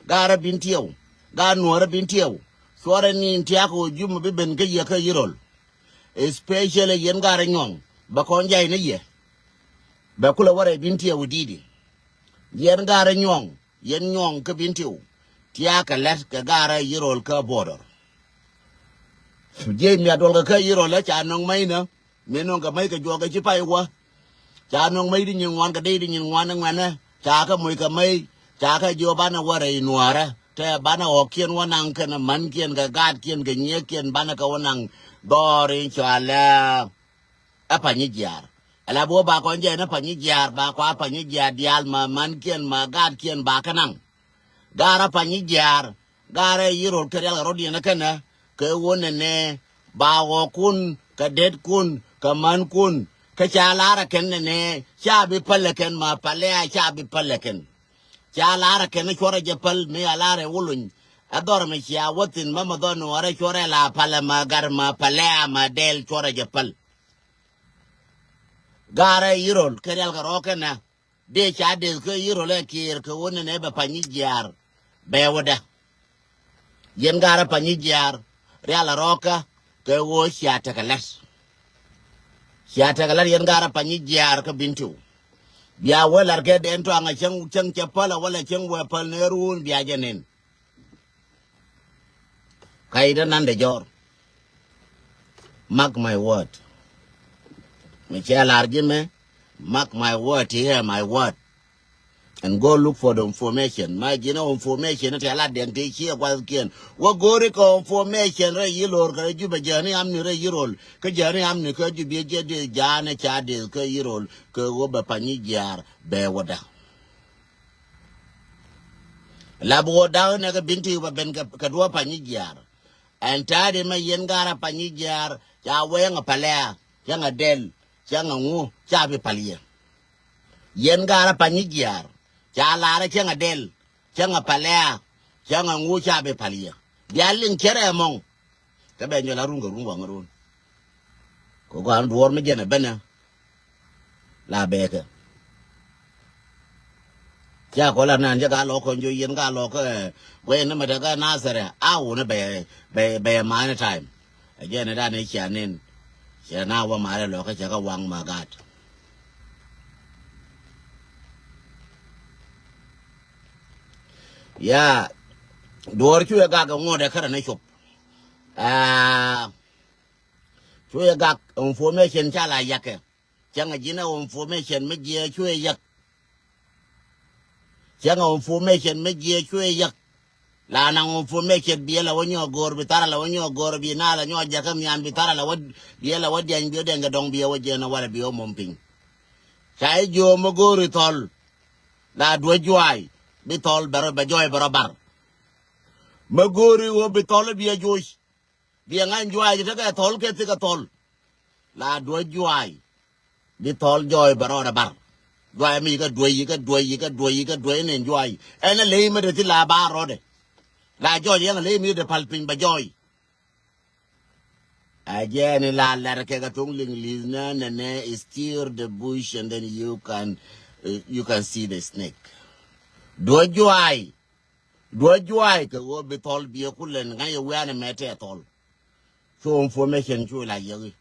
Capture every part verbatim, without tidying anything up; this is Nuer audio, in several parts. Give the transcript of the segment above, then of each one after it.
Gaarä Bentiu, gaat Nuɔɔrä Bentiu. Cuɔrɛ ni tiak ɔ jum bi ben kä yɛ kä Yirol. Especially yɛn gaarä Nyuɔŋ, bɛ kɔn jay ni yɛ. Bɛ kulɛ warɛ Bentiu didi. Yɛn gaarä Nyuɔŋ, yɛn Nyuɔŋ kä Bentiu. Tiak kɛ lɛt kɛ gaarä Yirol kä border. Jiec miat duɔl kɛ kä Yirol ɛ ca nɔŋ mɛy nä. Mi nɔŋ kɛ mɛy kɛ juɔk kɛ ci pay wä. Ca nɔŋ mɛy di nyin ŋuan kɛ dee di nyin ŋuan ŋuɛnɛ. Ca kɛ moc kɛ mɛy. Ca kɛ jiɔ banɛ wä rɛy Nuɔɔrä. Tɛ banɛ ɣɔkiɛn wä naŋ kɛn mänkiɛn kɛ gaatkiɛn kɛ nyiëëkiɛn banɛ kɛ wä naŋ dhɔr in cɔalɛ. Ɛ Panyijiar. Ala bi wä ba kɔn jɛ ni Panyijiar ba kua Panyijiar diaal ma mänkiɛn ma gaatkiɛn ba kɛ naŋ. Gaarä Panyijiar, gaarä Yirol kɛ rial kɛ rɔ̱diɛn kɛnɛ, kɛ ɣöö nɛnɛ, ba ɣɔkun, kɛ detkun, kɛ mänkun, kɛ ca laarä kɛn nɛnɛ, ca bi pälɛ kɛn ma pälɛ a ca bi pälɛ kɛn. Ca laarä kɛn cuɔrɛ jɛ päl, mi a laarɛ wuluny. A dhɔr mi cia wäthin, ma ma dhɔr ni wärɛ cuɔrɛ la pälɛ ma gar ma pälɛ a ma dɛl cuɔrɛ jɛ päl. Gaarä Yirol, kɛ rial kɛ rɔ̱ kɛnɛ. Dee ca deth kä Yirol ɛ kiɛɛr kɛ ɣöö nɛnɛ bɛ Panyijiar bɛ wädä. Yɛn gaarä Panyijiar rial a rɔɔkä kɛ ɣöö cia tekɛ lät. Cia tekɛ lät yɛn gaarä Panyijiar kä Bentiu. Bia wee lar kɛ dee ɛn tɔaŋ a cäŋ cäŋ cɛ päl a wala cäŋ wee päl ni ruun bia jɛ nin. Kaidä nan dɛ jɔr. Mark my word. Mi cɛ lar ji̱ mɛ, mark my word, hear my word. And go look for the information. Ma ji̱n a information tɛ la dɛŋ ti ciɛ guath kiɛn. Wä go̱ri kɛ information rɛ yi lor kɛ rɛ Jubɛ jääni amni rɛ Yirol. Kä jääni amni kä Jubɛ jɛ di jaanɛ ca di kä Yirol kɛ wä bɛ Panyijiar bɛ wä da. Lap ɣöö da̱k nɛ kɛ Bentiu bɛ ben kɛ, kɛ duɔ̱ɔ̱p Panyijiar. Ɛn ta̱a̱dɛ mɛ yɛn gaarä Panyijiar ca wee ŋa pälɛ a cä ŋa dɛl cä ŋa ŋu ca bi päl yɛ. Yɛn gaarä Panyijiar ca laarä cä ŋa dɛl cä ŋa pälɛ a cä ŋa ŋu ca bi päl yɛ. Bia liŋ cärɛ ɛmɔŋ. Kä bɛ nyɔl a run kɛ run waŋ run. Kɛ gua̱a̱n duɔ̱ɔ̱r mi jɛn ɛ benɛ. La bɛɛkɛ. Cia kɔ la nan jɛ ka lɔk kɔn jɔ yɛn ka lɔk kɛ guɛ ni mɛ tɛ ka Nasɛrɛ a wuni bɛ bɛ bɛ mani time. Ɛ jɛ ni dan ni cia nin. Cia na wä mari lɔk kɛ cɛ ka waŋ ma gat. Ya duɔr cu yɛ gak kɛ ŋuɔt ɛ kärɛ ni cop. Aa cu yɛ gak information ca la yakɛ. Cäŋ a ji̱n a information mi jiɛ cuɛ yäk. Cäŋ a information mi jiɛ cuɛ yäk. La naŋ information biɛ la wä nyɔɔ go̱o̱r bi thara la wä nyɔɔ go̱o̱r bi na la nyɔɔ jakä mian bi thara la wä biɛ la wä diany biɛ dɛŋ kɛ dɔŋ biɛ wä jiɛn a wala biɛ wä mom piny. Ca i̱ jiö mi go̱o̱ri thɔl. La duä juay bi thɔl bɛ rɔ bɛ jɔy bɛ rɔ bar. Mi go̱o̱ri wä bi thɔl biɛ joc. Biɛ ŋa̱ny juay tekɛ thɔl kɛ thikɛ thɔl. La duäc juay. Bi thɔl jɔɔy bɛ rɔɔdɛ bar. Juay mi yikɛ duäc yikɛ duäc yikɛ duäc yikɛ duäc nɛn juay. Ɛn ɛ ley mi te thi la ba rɔɔdɛ. La jɔɔy yɛn ɛ ley mi te pal piny bɛ jɔɔy. A jɛ ni la lɛr kɛ kɛ thoŋ liŋ li̱th nɛ nɛ nɛ steer the bush and then you can, uh, you can see the snake. Duäc juay. Duäc juay kɛ ɣöö bi thɔl biɛ kulɛn ŋa̱c ɛ wianɛ mɛ tɛ thɔl. Cu information cu la yäki.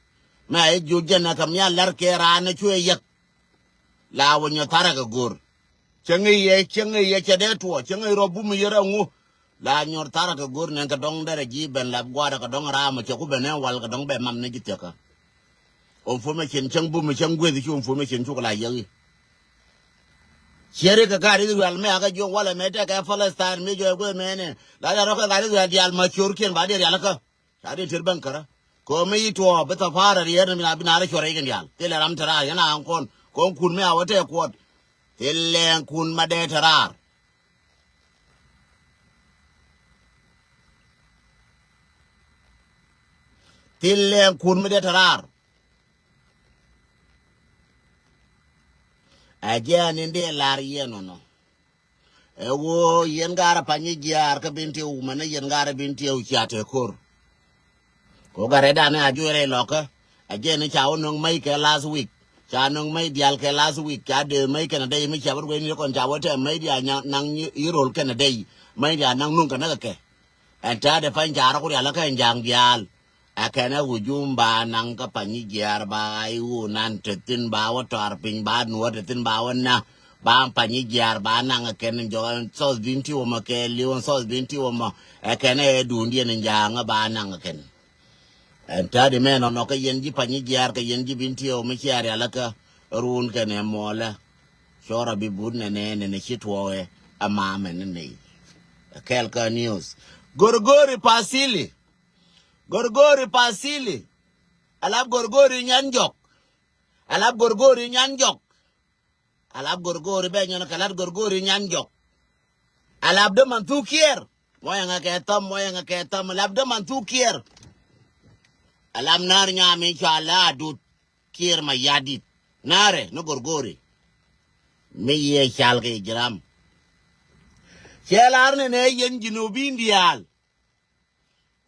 Mɛ a jiök jɛn ɛ kɛ mi a lɛr kɛ raan ɛ cu ɛ yäk. La wä nyɔ tharɛ kɛ go̱r. Cä ŋäc yɛ cä ŋäc yɛ cɛ dee tuɔ cä ŋäc rɔ bum yɛ rɛ ŋu. La nyɔr tharɛ kɛ go̱r nɛn kɛ dɔŋ derɛ ji̱ ben lap gua̱a̱rɛ kɛ dɔŋ raamɔ cɛ ku ben ɛ wal kɛ dɔŋ bɛ mam ni ji̱ thiäkä. Information cäŋ bum cäŋ gueth cu information cuk la yäki. Cieri kɛ gat Israel mɛ akɛ jiök walɛ mɛ tɛkɛ Palestine mi jɔɛ gueth mɛnɛ la dial rɔ kɛ gat Israel dial ma cior kiɛn ba dial rial kä. Ca dial tier bäŋ kärä kɛ mi yi tuɔ bi thɔ paarɛ riɛt ni bi na rɛ cuɔrɛ ikin dial thilɛ ram te raar yɛn a ŋaŋ kɔn kɔn kun mɛ a wä tɛ kuɔt. Thilɛ kun ma dee te raar. Thilɛ kun mi dee te raar. Ɛ jɛn in dee lar yɛn nɔnɔ. Ɛ ɣöö yɛn garɛ Panyijiar kä Bentiu mɛnɛ yɛn garɛ Bentiu cia te ko̱r. Kɛ ɣöö garɛ danɛ a juɛrɛ lɔkä. Ɛ jɛn in ca wä nöŋ mɛy kɛ last week. Ca nöŋ mec diaal kɛ last week, ca dee mec kɛnɛ dɛy, mi ca bä ruëëc ni kɔn ca wä tɛm mec diaal naŋ i̱ rol kɛnɛ dɛy. Mec diaal naŋ nuŋ kɛ näk kɛ. Ɛn täätdɛ pany ca rɔ ku rial kɛ ɛn ja̱a̱ŋ diaal. Ɛ kɛn ɛ wujum ba naŋ kä Panyijiar ba i̱ wu nan te thi̱n ba wä tɔar piny ba nuɔ̱ɔ̱r te thi̱n ba wä na. Ba Panyijiar ba naŋ ɛ kɛn jɔk ɛn thɔth Bentiu ɛmɔ kɛ li̱w ɛn thɔth Bentiu ɛmɔ. Ɛ kɛn ɛ duundiɛn ɛn ja̱a̱ŋ ɛ ba naŋ ɛ kɛn. Ɛn täätdɛ mɛ nɔnɔ kä yɛn ji̱ Panyijiar kɛ yɛn ji̱ Bentiu mi cia rial kä ruun kɛn ɛ mɔɔlɛ. Cɔrɔ bi but nɛnɛ nɛnɛ ci tuɔɔkɛ ɛ mamɛ ni nɛy. Ɛ kɛl kä news. Gorgori Pasili. Gorgori Pasili. Alap Gorgori nyan jɔk. Alap Gorgori nyan jɔk. Alap Gorgori bɛ nyɔn kɛ lat Gorgori nyan jɔk. Alap däman thuk kiɛɛr. Mɔyɛ ŋa kɛ thɔm, mɔyɛ ŋa kɛ thɔm. Alap däman thuk kiɛɛr. Alap naar nyam in cua la adut kiɛɛr ma yadit. Naarɛ ni Gorgori. Mi yiëë cal kɛ jiram. Cɛ lar ni nɛ yɛn Junubin diaal.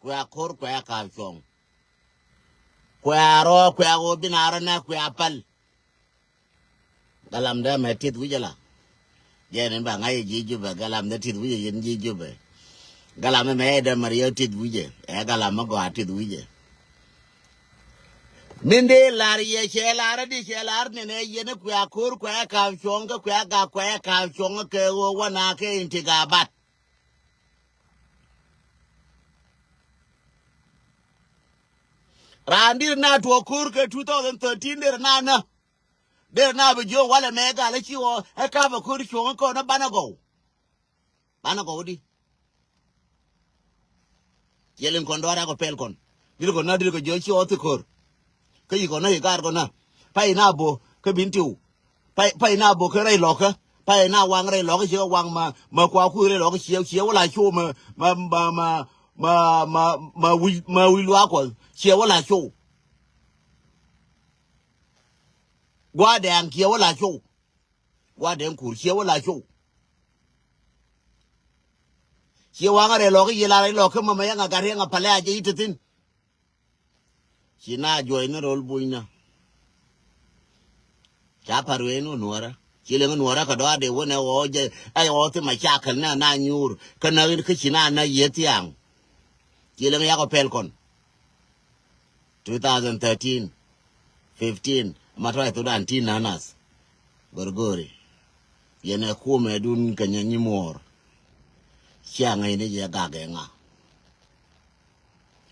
Kuɛ ko̱r kuɛ ka̱p cuɔ̱ŋ. Kuɛ rɔ kuɛ ɣöö bin a rɔ nɛ kuɛ päl. Galamdä mɛ tith wi̱cä la. Jɛn in ba ŋa̱c ji̱ Jubɛ, galamdä tith wi̱cä yɛn ji̱ Jubɛ. Galamdä mɛ ɛ dämär yɛ tith wi̱cä, ɛ galam mi gɔaa tith wi̱cä. Min dee lar yɛ cɛ lar di cɛ lar nɛnɛ yɛn kuɛ ko̱r kuɛ ka̱p cuɔ̱ŋ kä kuɛ gak kuɛ ka̱p cuɔ̱ŋ kɛ ɣöö wä na kɛ in ti gabat. Raan dir na tuɔ ko̱r kɛ two thousand thirteen der na nä. Der na bi jiök walɛ mɛ gal ci wä ɛ kap ɛ ko̱r cuɔ̱ŋ kɔn ɛ banɛ gɔw. Banɛ gɔw di. Yɛl in kɔn dɔ̱r akɔ pɛl kɔn. Dir kɔn na dir kɔ jiök ci wä thi ko̱r. Kä yi kɔn na yi gar kɔn na. Pay na bo kä Bentiu. Pay, pay na bok kä rɛy lɔkä. Pay na waŋ rɛy lɔkä ciɛ waŋ ma, ma kua kuth rɛy lɔkä ciɛ, ciɛ wä la cu ma, ma, ma, ma, ma, ma, ma wi̱c, ma wi̱c luaak kuɔth ciɛ wä la cu. Gua̱a̱dɛŋ ciɛ wä la cu. Gua̱a̱dɛŋ kur ciɛ wä la cu. Ciɛ waŋ rɛy lɔkä yiëë la rɛy lɔkä ma, ma yɛŋ a gat yɛŋ a palɛ a jɛ i̱ te thi̱n. Ci na juɔc ni rol buny na. Ca pa̱r wee ni nuɔrä. Ci leŋ nuɔrä kɛ dɔaar dee wä nɛ ɣɔɔ jɛ, ɛ ɣɔɔ thi ma cakɛl nɛ na nyuur. Kä na kä ci na na yieth thiaŋ. Ci leŋ yakɔ pɛl kɔn. Two thousand thirteen, fifteen, ma tɔc Thudan ti na nath. Gorgori. Yɛn ɛ kumɛ dun kɛ nyɛ nyi muɔɔr. Cia ŋäc ni jɛ gak ɛ ŋa.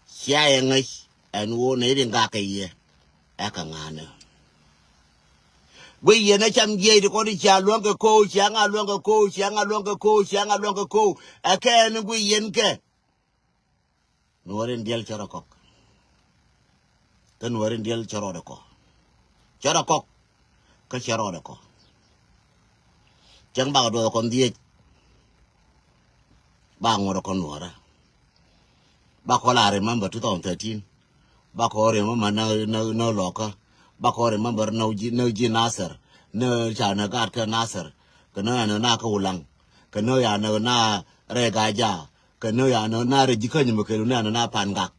Cia yɛ ŋäc ɛn woo nɛy rin gak kɛ yɛ. Ɛ kɛ ŋa̱nɛ. Guiy yɛn ɛ cam jiɛc ti kɔn i̱ cia luäŋ kɛ ko̱o̱k, cia ŋa luäŋ kɛ ko̱o̱k, cia ŋa luäŋ kɛ ko̱o̱k, cia ŋa luäŋ kɛ ko̱o̱k. Ɛ kɛ ɛn guiy yɛn kɛ. Nuɔ̱ɔ̱r in diɛl cä rɔ kɔk. Kä nuɔ̱ɔ̱r in diɛl cä rɔɔdɛ kɔ. Cä rɔ kɔk. Kä cä rɔɔdɛ kɔ. Cäŋ bakɔ duɔth kɔn dhieec. Ba ŋuɔ̱t kɔn nuɔ̱ɔ̱rä. Bakɔ la remember two thousand thirteen. Bakɔ remember na, na, na lɔkä. Bakɔ remember na ji̱, na ji̱ Nasir. Na ca na gaat kä Nasir. Kɛ na ya na na kä Ulaŋ. Kɛ na ya na na rɛy Gaja. Kɛ nöö ya nöö na rɛ ji̱ käny mi kɛl wä nɛ anɔ na pan gak.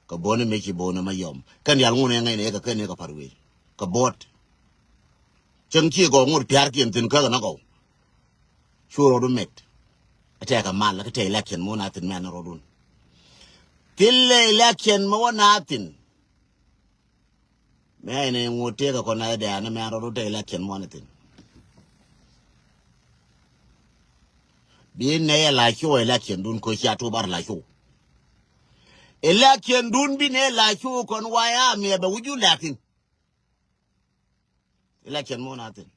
Kɛ bo̱o̱n mi ci bo̱o̱n ma yɔm kɛn dial ŋun ɛ ŋäcnɛ kɛ kɛn kɛ pa̱r wee kɛ bo̱o̱t. Cäŋ ci gɔw ŋot pia̱a̱r kiɛn thi̱n käk ɛn a gɔw. Cu rɔɔdu mɛt. Ɛ tɛkɛ mal kä tɛ election mi wä na thi̱n mɛn rɔɔdun. Thilɛ election mi wä na thi̱n. Mɛ ɛn ɛ ŋot tëëkɛ kɔn na dɛ anɛ mɛ an rɔɔdu tɛ election muɔn thi̱n. Bi nɛ yɛ la show election dun ko cia tu bar la show. Election dun bi nɛ la show kɔn wa ya miɛ bɛ wuju la thi̱n. Election muɔn a thi̱n.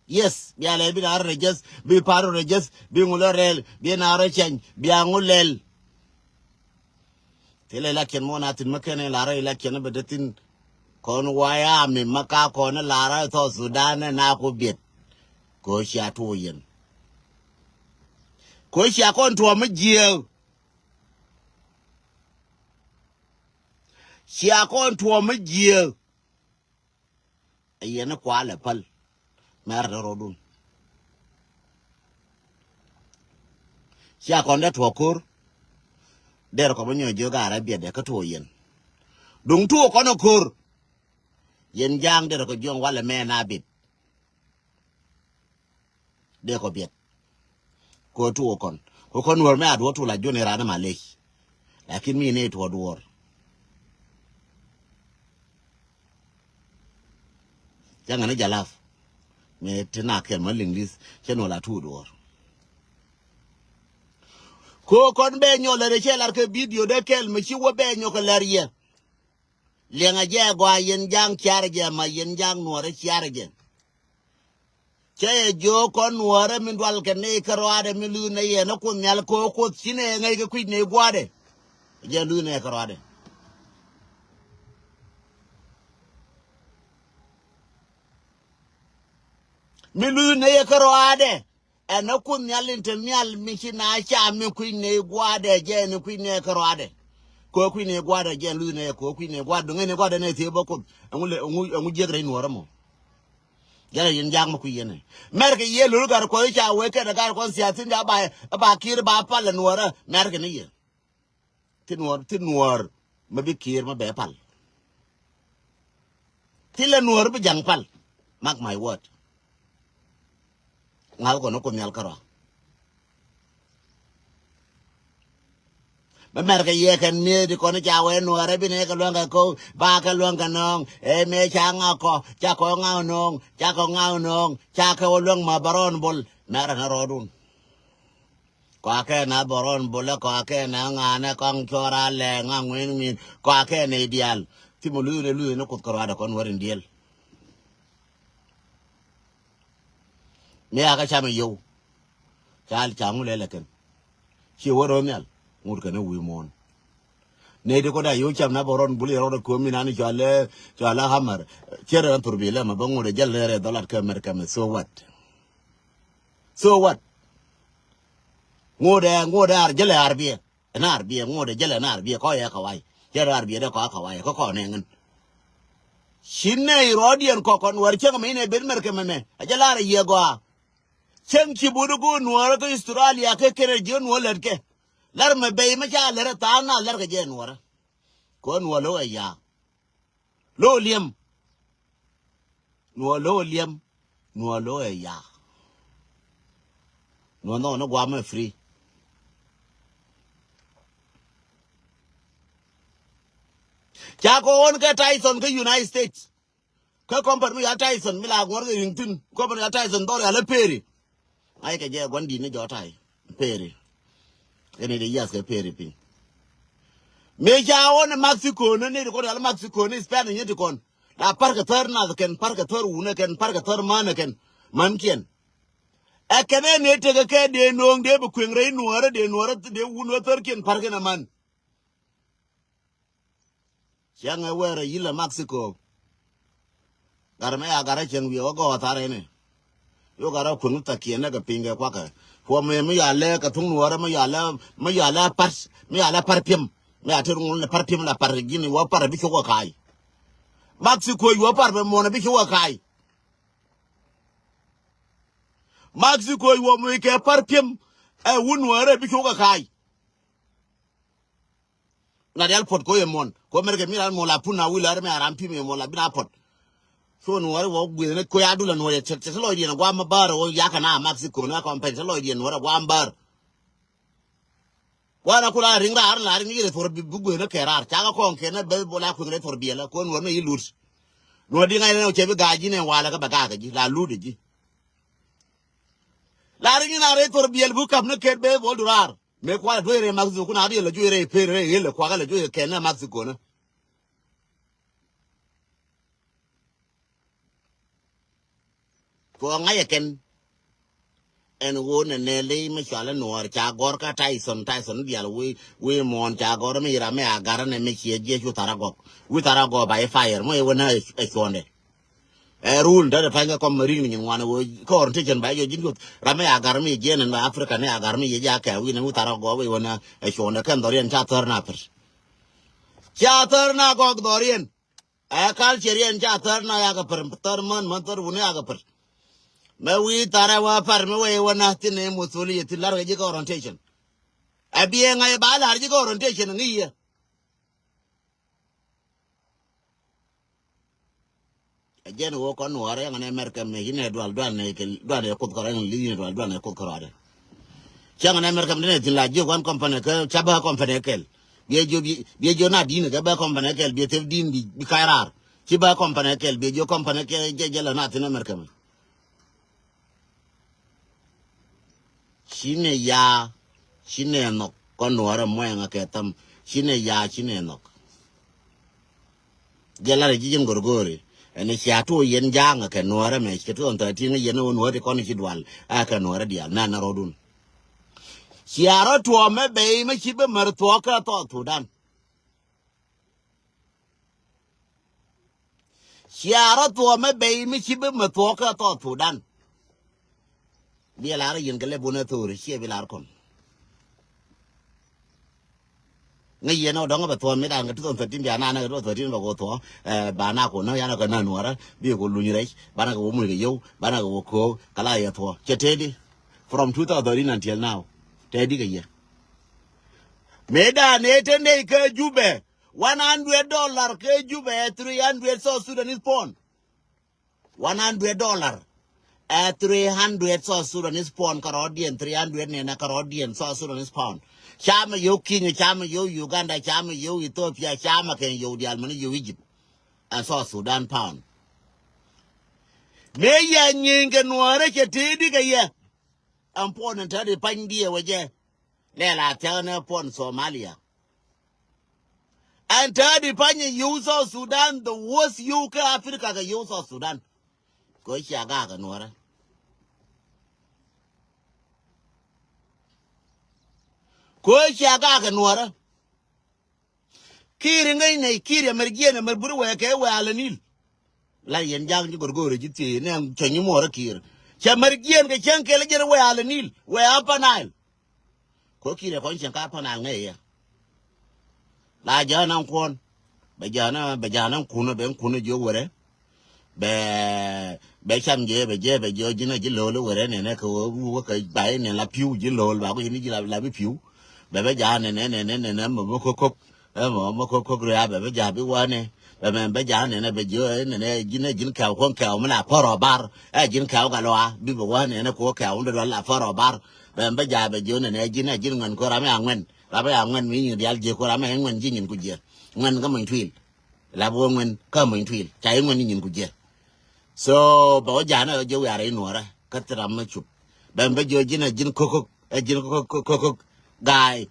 Yes, bia lɛ bi na rɛ jɛth, bi par rɛ jɛth, bi ŋu lɛ rɛl, bi na rɛ cɛny, bia ŋu lɛl. Thilɛ election muɔn a thi̱n mi kɛn ɛ la rɛ election bɛ dee thi̱n. Kɔn waya mi ma ka kɔn la rɛ South Sudan ɛ na ku biɛt. Ko cia tuɔ yɛn. Ko cia kɔn tuɔ mi jiɛɛk. Cia kɔn tuɔ mi jiɛɛk. Ɛ yɛn ni kualɛ päl. Mɛr dee rɔɔdun. Cia kɔn dee tuɔ ko̱r. Der kɔ bi nyɔk jiök a rɛ biɛt dee kä tuɔ yɛn. Duŋ tuɔɔk kɔn ɛ ko̱r. Yɛn ja̱a̱ŋ derɛ kɛ jiɔŋ walɛ mɛ na bit. Dee kɔ biɛt. Kɛ tuɔɔk kɔn. Kɛ kɔn wär mɛ a duɔ̱ɔ̱r tuɔɔk la jiɔn ɛ raan ɛ malec. Lakin mi ni tuɔɔk duɔ̱ɔ̱r. Cä ŋäni jalaf. Mi ti na kɛl mä liŋ li̱th cä nuɔl a tuɔɔk duɔ̱ɔ̱r. Kɛ kɔn bɛ nyɔk lɛr cɛ lar kɛ bidio dee kɛl mi ci wä bɛ nyɔk kɛ lɛr yɛ. Liɛŋɛ jɛ gɔaa yɛn ja̱a̱ŋ ciarɛ jɛ ma yɛn ja̱a̱ŋ nuɔrɛ ciarɛ jɛ. Cɛ yɛ jiök kɔn nuɔrɛ min dual kɛ nɛy kärɔaadɛ min luth nɛy yɛ ni Kuoth Nhial kɛ ɣöö Kuoth ci nɛy ŋäc kɛ kui̱c nɛy gua̱a̱dɛ. Jɛ luth nɛy kärɔaadɛ. Min luth nɛy yɛ kärɔaadɛ. Ɛn ɛ Kuoth Nhial in te nhial mi ci na ca mi kui̱ny nɛy gua̱a̱dɛ jɛ ɛn kui̱ny nɛy kärɔaadɛ. Kɛ kui̱ny nɛy gua̱a̱dɛ jɛ ɛn luth nɛy kɛ kui̱ny nɛy gua̱a̱dɛ duŋ ɛn nɛy gua̱a̱dɛ nɛy thiee bä Kuoth. Ɛŋu le, ɛŋu, ɛŋu jiäk rɛy nuɔ̱ɔ̱rä mɔ. Jɛn ɛ yɛn ja̱a̱k mi kui̱ yɛn ɛ. Mɛr kɛ yɛ lo̱l gat kɔc ca wee kɛn ɛ gat kɔn thiathin ca ba, ba kiir ba pal ɛ nuɔ̱ɔ̱rä mɛr kɛ ni yɛ. Thi nuɔ̱ɔ̱r, thi nuɔ̱ɔ̱r mi bi kiir mi bɛ pal. Thi lɛ nuɔ̱ɔ̱r bi ja̱ŋ pal. Mark my word. Ŋa̱l kɔn ni Kuoth Nhial kärɔa. Bä mɛr kɛ yɛ kɛn mi̱eth di kɔn ca wee nuɔ̱ɔ̱rɛ bi nɛ kɛ luäŋ kɛ ko̱ ba kɛ luäŋ kɛ nɔ̱ɔ̱ŋ. Ɛ mëë ca ŋa̱ kɔ ca kɔ ŋa̱ nɔ̱ɔ̱ŋ ca kɔ ŋa̱ nɔ̱ɔ̱ŋ ca kɛ wä luäŋ ma bärɔɔn bol. Mɛr ɛn rɔɔdun. Kɔakɛ na bɔrɔn bulɛ kɔakɛ na ŋanɛ kɔŋ cɔra lɛ ŋa ŋuin ŋuin kɔakɛ na idial. Ti mɔ luyu ne luyu ne Kuoth kɛ ruadɛ kɔn wɛrin diel. Mi a kä camɛ yow. Cal ca ŋu lɛ lɛ kɛn. Ci wä rɔ nhial ŋut kɛn wi̱i̱ muɔ̱ɔ̱n. Ne di kɔn a yow cam na bɔrɔn buli rɔdɛ komi nani cɔalɛ cɔalɛ hamar. Cierɛ na thurbi lɛ ma bä ŋut a jɛl rɛ dhɔlat kɛ mɛr kɛmɛ so what? So what? Ŋodɛ ŋodɛ ar jɛlɛ ar biɛ. Ɛn ar biɛ ŋodɛ jɛlɛ ɛn ar biɛ kɔ yɛ kawai. Jɛlɛ ar biɛ dɛ kɔ kawai kɔ kɔ nɛ ŋin. Ci nɛ irɔɔdiɛn kɔ kɔn wɛr cäŋ mɛ inɛ ben mɛr kɛ mɛmɛ a jɛ lar a yiɛ gɔaa. Cäŋ ci bot go̱o̱r nuɔɔrä kä Australia kɛ kɛnɛ jiɛ nuɔɔr lɛt kɛ. Lar mɛ bɛy mɛ ca lɛr a tha̱a̱ŋ na lɛr kɛ jɛ nuɔɔrä. Kɔ nuɔɔr lo̱k ɛ ya̱a̱. Lo̱k liɛm. Nuɔ lo̱k liɛm. Nuɔ lo̱k ɛ yak. Nuɔ nhɔk ni guamɛ free. Ca kɔ ɣɔn kɛ Tyson kä United States. Kä company mi ya Tyson mi la ŋuɔr kɛ riŋ thin. Company ya Tyson dhɔr ya lä peri. Ŋa̱c kɛ jɛ gua̱n di̱t ni jɔ̱ɔ̱t ta̱a̱ i̱ peri. Kɛn i̱ di yath kɛ peri piny. Mëë ca ɣɔn ɛ Mexico ni ni ti kɔn yal Mexico ni Spanish ni ti kɔn. La parkɛ thär nath kɛn, parkɛ thär wunä kɛn, parkɛ thär mänä kɛn. Mänkiɛn. Ɛ kɛn ɛ ni tekɛ kɛ dee no̱o̱ŋ dee bi kueŋ rɛy nuɔ̱ɔ̱rä dee nuɔ̱ɔ̱rä dee wun wä thärkiɛn parkɛ na män. Cäŋ ɛ wɛɛr ɛ yilɛ Mexico. Gat mɛ ya gat ɛ cäŋ wiɛ wä gɔɔ thar ɛnɛ. Yo gat ɛ kueŋ thakiɛn nɛ kɛ piny kɛ kuakɛ. Kuɔ mɛ mi ya lɛ kɛ thuŋ nuɔɔrɛ mi ya lɛ mi ya lɛ par mi ya lɛ par piɛm. Mi ya ter ŋun lɛ par piɛm la par ji̱n wä par bi cok ɛ ka̱a̱c. Mexico yuɔ par bɛ muɔnɛ bi cok ɛ ka̱a̱c. Mexico yuɔ mɛ kɛ par piɛm ɛ wun nuɔɔrɛ bi cok ɛ ka̱a̱c. Na dial pot ko ye mon ko merke mi ran mo la pun na wila re mi aram pi mi mo la bina pot. So nuɔri wä gui̱dhni ko ya dula nuɔri cɛ cɛ lɔcdiɛn guam ma bar wä yaka na Mexico na kɔn pɛn cɛ lɔcdiɛn nuɔri guam bar. Wana kula riŋ rar la riŋ yire thor bi gui̱dhni kɛ rar caka kɔn kɛ na beth bola kui̱dhni thor biɛla ko nuɔri ni yi lut. Nuɔri di ŋa̱c ni cɛ bi ga̱a̱c ji̱ ni wala kä bɛ ga̱a̱k ji̱ la lut ji̱. La riŋ ina re thor biɛl bu kap ni ket beth bol durar. Mëë kual a duec rɛy Mexico kun a riɛl a juec rɛy per rɛy ɣel a kuak a la juec kɛn a Mexico ni. Kɔ ŋa̱c ɛ kɛn. Ɛn ɣöö nɛ nɛ ley mi cual i̱ nuɔɔr ca gɔ̱r kä Tyson, Tyson dial wi̱i̱ wi̱i̱ muɔ̱ɔ̱n ca gɔ̱r mi ram mi a gar nɛ mi ciɛ jiɛ cu thar a gɔk. Wi̱i̱ thar a gɔk ba i̱ fire mɔ i̱ wä nä ɛ cuɔ̱ndɛ. Ɛ rul dädɛ pa̱ny kä kɔm rik ni nyin ŋuan wee kä orientation ba yɛ ji̱n yuth ram mi agar mi yɛ jiɛn in ba Africa ni agar mi yɛ ji̱ akɛ wi̱n in wä thar a gɔk wi̱n wä na ɛ cuɔ̱n ɛ kɛn dhɔriɛn ca thär na pär. Ca thär na gɔk dhɔriɛn. Ɛ culture yɛn ca thär na yakɛ pär thär män män thär wun yakɛ pär. Mɛ wi̱i̱ thar ɛ wä pär mi wee wä na thin ɛ muthul yɛ thin lar kɛ ji̱ kä orientation. Ɛ biɛ ŋa̱c ba lar ji̱ kä orientation ŋi̱i̱ yɛ. Ɛ jɛn ɣöö kɔn nuɔɔrɛ yɛn ɛ America mɛ, yɛn ɛ dual dual nɛ kɛ, dual nɛ kuoth kärɔa, yɛn ɛ dual dual nɛ kuoth kärɔa dɛ. Cäŋ ɛ America mɛ, dee nɛ thi̱n la jiök wan company kä, ca bä company kɛl. Biɛ jiök, biɛ, biɛ jiök na di̱n kɛ bä company kɛl, biɛ thep di̱n bi, bi ka̱c raar. Ci bä company kɛl, biɛ jiök company kɛl jɛ, jɛ lɛ na thi̱n America mɛ. Ci nɛ yaa, ci nɛ nhɔk, kɔn nuɔɔrɛ muɛŋɛ kɛ tham, ci nɛ yaa, ci nɛ nhɔk. Jɛ lar ji̱ ji̱n go̱rgo̱ri. Ɛn cia tuɔ yɛn ja̱a̱ŋ kɛ nuɔɔrɛ mɛ, kɛ tuɔɔn thirteen yɛn wä nuɔɔri kɔn ci dual, ɛ kɛ nuɔɔrɛ diaal, nɛn rɔɔdun. Cia rɔ tuɔɔmɛ bɛy mɛ ci bä mär thuɔɔk kä South Sudan. Cia rɔ thuɔɔmɛ bɛy mi ci bi mɛ thuɔɔk kä South Sudan. Biɛ lar yɛn kɛ lɛ bunɛ thori ciɛ bi lar kɔn. Ŋäc yɛn ɔ dɔ̱ŋ bɛ thuɔɔk mi dan kɛ two thousand thirteen bia na nɛ kɛ two thousand thirteen bɛ kɛ thuɔɔk, ɛ, ba na kɛ nä yan kɛ nä nuɔrä bi kɛ luny rɛc ba na kɛ wä muc kɛ yio̱w ba na kɛ wä ko̱o̱k kɛ la yɛ thuɔɔk cɛ tëëdi. From two thousand thirteen until now tëëdi kɛ yɛ. Mëë dan ëë te nɛy kä Jubɛ. One hundred dollar kɛ Jubɛ ɛ three hundred South Sudanese pound. One hundred dollar ɛ three hundred South Sudanese pound kärɔɔdiɛn, three hundred nɛnɛ kärɔɔdiɛn South Sudanese pound. Camɛ yio̱w Kenya, camɛ yio̱w Uganda, camɛ yio̱w Ethiopia, camɛ kɛn yio̱w diaal mɛn yio̱w Egypt. Ɛ South Sudan pound. Mëë yɛ nyieeny kɛ nuɔɔrä cɛ tëëdi kɛ yɛ. Ɛn puɔn ɛn täädi panydiɛ wä jɛ. Lɛ la thia̱k ni puɔn Somalia. Ɛn täädi pany in yio̱w South Sudan, the worst yio̱w kä Africa kɛ yio̱w South Sudan. Kɛ cia gak kɛ nuɔrä. Kɛ cia gak kɛ nuɔrä. Kiir in ŋäcnɛ kiir yɛ mɛr jiɛn ɛ mɛr buri wɛɛkɛ wɛɛl ɛ Nil. La yɛn ja̱a̱ŋ ji̱ go̱rgo̱rɛ ji̱ thiee nɛ cä nyi muɔɔrä kiir. Cɛ mɛr jiɛn kɛ cäŋ kɛl jiɛn wɛɛl ɛ Nil wɛɛ Upper Nile. Kɛ kiir ɛ kɔn cieŋ ka Upper Nile ŋäc yɛ. La ja̱a̱n an kuɔn bɛ ja̱a̱n bɛ ja̱a̱n an kunä ben kunä jiök wärɛ. Bɛ bɛ cam jɛ bɛ jɛ bɛ jiök ji̱n a ji̱ lo̱o̱l wärɛ nɛnɛ kɛ wä wä kɛ bay nɛ la pi̱w ji̱ lo̱o̱l ba ku ji̱n ji̱ la bi pi̱w. Bɛ bɛ ja̱a̱n nɛnɛ nɛnɛ nɛnɛ mɛ mɛ ko̱k ko̱k. Ɛmɔ mɛ ko̱k ko̱k ria̱a̱ bɛ bɛ ja̱a̱ bi wanɛ. Bɛ mɛ bɛ ja̱a̱ nɛnɛ bɛ jiök nɛnɛ ji̱n ji̱n kɛw kuɔn kɛw mi la pɔr ɔ bar. Ɛ ji̱n kɛw ka lɔa bi bɛ wanɛ nɛnɛ kuɔ kɛw mi dɔl la pɔr ɔ bar. Bɛ bɛ ja̱a̱ bɛ jiök nɛnɛ ji̱n ɛ ji̱n ŋuɛn ko̱ ram ya ŋuɛn. Ram ya ŋuɛn mi nyin diaal jiök ko̱ ram ya ŋuɛn ji̱ nyin ku jiɛ. Ŋuɛn kä mony tuil. La bi wä ŋuɛn kä mony tuil ca i̱ ŋuɛn i̱ nyin ku jiɛ. So bɛ wä ja̱a̱n ɛ wä jiɛ wiarɛ i̱ nuɔrä kä thil ram mä cup. Bɛ bɛ jiɔ ji̱n ɛ ji̱n ko̱k ko̱k ɛ ji̱n ko̱k ko̱k ko̱k ga̱a̱y.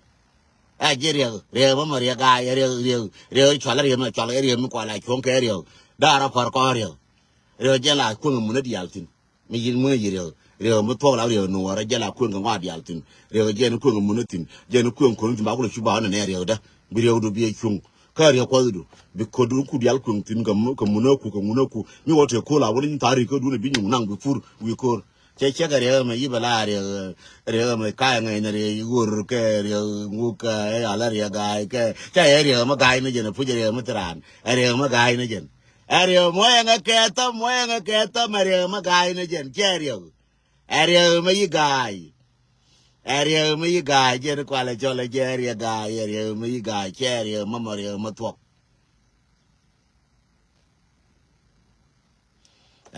Ɛ jiɛ riɛk riɛk mä mɔ riɛk ga̱a̱y ɛ riɛk riɛk riɛk cual ɛ riɛk mi cual ɛ riɛk mi kual a cuɔ̱ŋ kɛ riɛk. Da̱a̱r ɛ pär kɔn riɛk. Riɛk jɛ la kueŋ ɛ mun ɛ diaal thi̱n. Mi yin ŋuäc yi riɛk riɛk mi thuɔk la riɛk nuɔɔrä jɛ la kueŋ kɛ ŋɔak diaal thi̱n. Riɛk jɛ ni kueŋ kɛ mun thi̱n jɛ ni kueŋ ko̱n thi̱n ba kulɛ cu ba ɣän nɛ riɛk dä. Bi riɛk du bi ɛ cuŋ kä riɛk kuɔth du bi ko̱du ku diaal kueŋ thi̱n kɛ mun kɛ mun ku kɛ mun ku mi wä te ko̱l a wä ni tha̱a̱r riɛk kä dun bi nyuŋ naŋ bi pur wi̱i̱ ko̱r. Cɛ cɛ kɛ riɛk mɛ yi bɛ la riɛk riɛk mɛ ka̱a̱c ŋɛc ni riɛk yi ɣöör kɛ riɛk ŋuk kɛ ɛ ala riɛk ga̱a̱c kɛ cɛ ɛ riɛk mɛ ga̱a̱c ni jɛn ɛ puc riɛk mɛ thi̱n raan ɛ riɛk mɛ ga̱a̱c ni jɛn. Ɛ riɛw mɔ ɛŋɛ kɛ thäm mɔ ɛŋɛ kɛ thäm ɛ riɛw mɛ ga̱a̱y ni jɛn cɛ riɛw. Ɛ riɛw mɛ yi ga̱a̱y. Ɛ riɛw mɛ yi ga̱a̱y jɛn kualɛ cɔl ɛ jɛ ɛ riɛw ga̱a̱y ɛ riɛw mɛ yi ga̱a̱y cɛ riɛw mɛ mɔ riɛw mɛ thuɔk.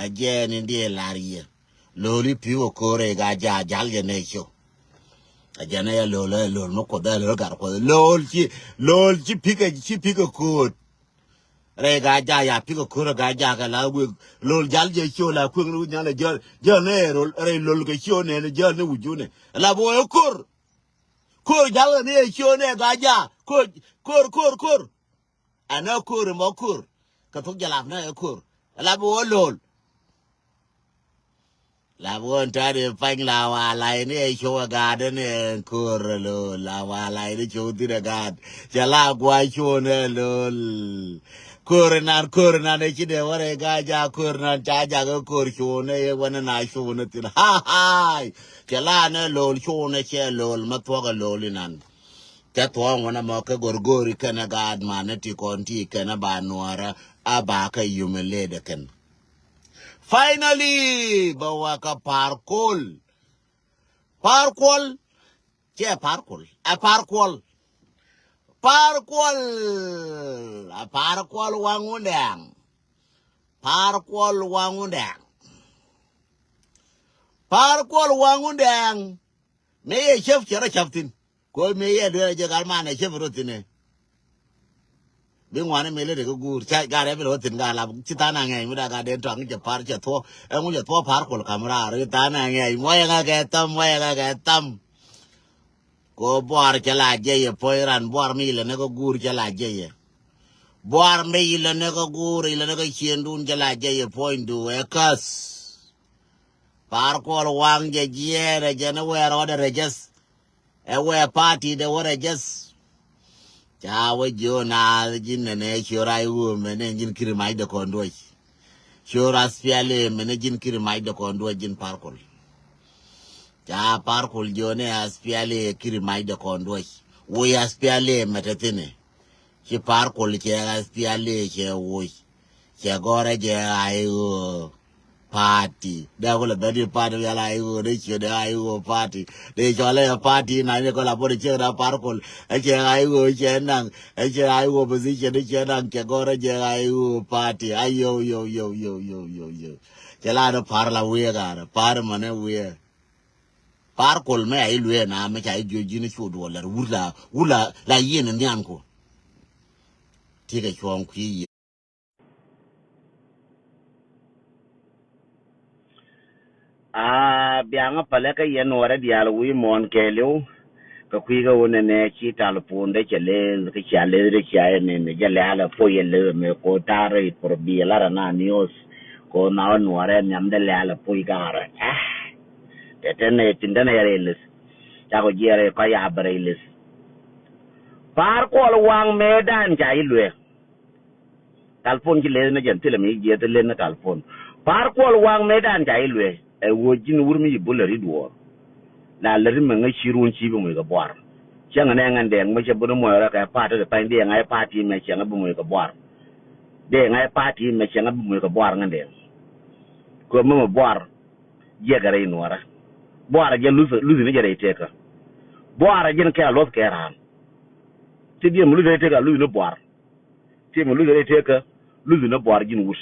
Ɛ jɛ ni diɛ lar yɛ. Lo̱l i̱ pi̱w ɛ ko̱r ɛ ga ja̱ ja̱l jɛ nɛ cio̱. Ɛ jɛ nɛ yɛ lo̱l ɛ lo̱l mɛ kuoth ɛ lo̱l gar kuoth lo̱l ci lo̱l ci pi̱k ɛ ci pi̱k ɛ ko̱r. Rɛy gaa jaak ya pikɛ ko̱r ɛ gaa jaak ɛ la wek lo̱l jal jɛ ciö la kueŋ ni wi̱c nyan ɛ jäl jäl ni ɛ rol rɛy lo̱l kɛ ciö nɛn ɛ jäl ni wi̱c junɛ ɛ la bi wä ɛ ko̱r. Ko̱r jal ɛ ni ɛ ciö nɛ ɛ gaa jaak ko̱r ko̱r ko̱r ko̱r. Ɛ nɛ ko̱r ɛmɔ ko̱r kɛ thok jɛ lap nɛ ɛ ko̱r ɛ la bi wä lo̱l. La bi wä ɛn tääri pany la wa lay ni ɛ cio̱w ɛ gaat ni ɛ ko̱r ɛ lo̱l la wa lay ni cio̱w thin ɛ gaat. Cɛ la gua̱a̱c cio̱w ni ɛ lo̱l. Ko̱r inan ko̱r inan ɛ ci dee wä rɛy gaa jaak ko̱r inan ca jak ɛ ko̱r cio̱w ni ɛ wä ni na cio̱w ni thin. Ha ha. Cɛ la ni ɛ lo̱l cio̱w ni cɛ lo̱l ma thuɔ̱k ɛ lo̱l inan. Cɛ thuɔ̱ɔ̱ŋ wä ni mɔ kɛ go̱rgo̱ri kɛn ɛ gaat man ni ti kɔn ti kɛn ɛ ba nuɔɔrä a ba kɛ yum ɛ led ɛ kɛn. Finally bɛ wä kä Par Kuol. Par Kuol. Cɛ Par Kuol ɛ Par Kuol. Par Kuol ɛ Par Kuol waŋ wundɛŋ. Pa̱a̱r Kuɔl Waŋ Wundɛŋ. Pa̱a̱r Kuɔl Waŋ Wundɛŋ. Mëë yɛ cäp cɛ rɔ cäp thi̱n. Kɛ ɣöö mëë yɛ dueer a jɛ gal manɛ cäp rɔ thi̱n ɛ. Bi ŋuani mëë lät ɛ kä guur ca gat rɛp ilɛ wä thi̱n gal lap ci tha̱a̱ŋ a ŋɛ̈ny mi da̱a̱ gat den tɔaŋ cɛ pa̱a̱r cɛ thuɔ̱k. Ɛŋu cɛ thuɔ̱k Pa̱a̱r Kuɔl ka̱m raar i̱ tha̱a̱ŋ a ŋɛ̈ny muɔyɛ ŋa kɛ tham muɔyɛ ŋa kɛ tham. Kɛ ɣöö buaar cɛ la jɛ yɛ puɔ̱ny ran buaar mi ilɛ ni kä guur cɛ la jɛ yɛ. Buaar mi ilɛ ni kä guur ilɛ ni kä ciëŋdun cɛ la jɛ yɛ puɔ̱nydu ɛ käth. Pa̱a̱r Kuɔl Waŋ jɛ jiɛɛn ɛ jɛn ɛ wɛɛr ɣɔt ɛ rɛ jɛth. Ɛ wɛɛr party dee wä rɛ jɛth. Ca wä jiö naath ji̱n nɛnɛ ciö ray ɣöö mɛnɛ ji̱n kiri mac dee kɔn duɔ̱c. Ciö ras piali mɛnɛ ji̱n kiri mac dee kɔn duɔ̱c ji̱n Pa̱a̱r Kuɔl. Ca Pa̱a̱r Kuɔl jiö nɛ ras piali kiri mac dee kɔn duɔ̱c. Wuc ras piali mɛtɛ thi̱n ɛ. Ci Pa̱a̱r Kuɔl cɛ ras piali cɛ wuc. Cɛ gɔ̱rä jɛ ɣa̱c ɣöö party. Dee kulɛ bɛ di party yal ɣa̱c ɣöö dee ciö dee ɣa̱c ɣöö party. Dee cɔl ɛ party na ni kɔl a bot ciek da Pa̱a̱r Kuɔl. Ɛ cɛ ɣa̱c ɣöö cɛ naŋ. Ɛ cɛ ɣa̱c ɣöö position cɛ naŋ cɛ gɔ̱rä jɛ ɣa̱c ɣöö party. Ayo, yo, yo, yo, yo, yo, yo. Cɛ la dee pa̱a̱r la wiee gat. Pa̱a̱r mɔnɛ wiee. Pa̱a̱r Kuɔl mɛ a iluee na mɛ ca ijuɔc ji̱n cu duɔl lɛr wur la, wur la, la yieen in nhianku. Tikɛ cuɔ̱ɔ̱ŋ kui̱ yieen. Aa, biaŋä pälɛ kä yɛn nuɔrɛ diaal wi̱i̱ muɔ̱ɔ̱n kɛɛliw. Kɛ kui̱ kä wun ɛnɛ ci talpon dee cɛ leth kä cia leth dee cia ɛn ɛn jɛ lɛ̈ɛ̈l ɛ puɔ̱c ɛ leth ɛmɛ ko ta̱a̱ rɛy por biɛ lar ɛn a niööth. Ko na wä nuɔrɛ nhiam dee lɛ̈ɛ̈l ɛ puɔ̱c gaarɛ. Aa, tɛ tɛn ɛ tin tɛn ɛ rɛy leth. Cakɔ jiɛɛr ɛ kɔc a bɛ rɛy leth. Pa̱a̱r Kuɔl Waŋ mëëdan ca iluee. Talpon ci leth ni jɛn thilɛ mi jiɛth leth ni talpon. Pa̱a̱r Kuɔl Waŋ mëëdan ca iluee. Ɛ ɣöö ji̱n wur mi ci bul lät i̱ duɔɔr. La lät i̱ mɛ ŋäc ci run ci bi moc kɛ buar. Cäŋ nɛ ŋän dɛɛŋ mi cɛ bun i̱ muɔc rɔ kɛ pa̱a̱t tekɛ pa̱ny dee ŋa̱c pa̱a̱t ti mɛ cɛŋ bi moc kɛ buar. Dee ŋa̱c pa̱a̱t ti mɛ cɛŋ bi moc kɛ buar ŋän dɛɛŋ. Kɛ mi mɛ buar jiɛkɛ rɛy nuɔrä. Buar jɛ luth luth ni jɛ rɛy tekä. Buar jɛn kɛ a luɔth kɛ raan. Ti diɛ mi luth rɛy tekä luth ni buar. Ti mi luth rɛy tekä luth ni buar ji̱n wut.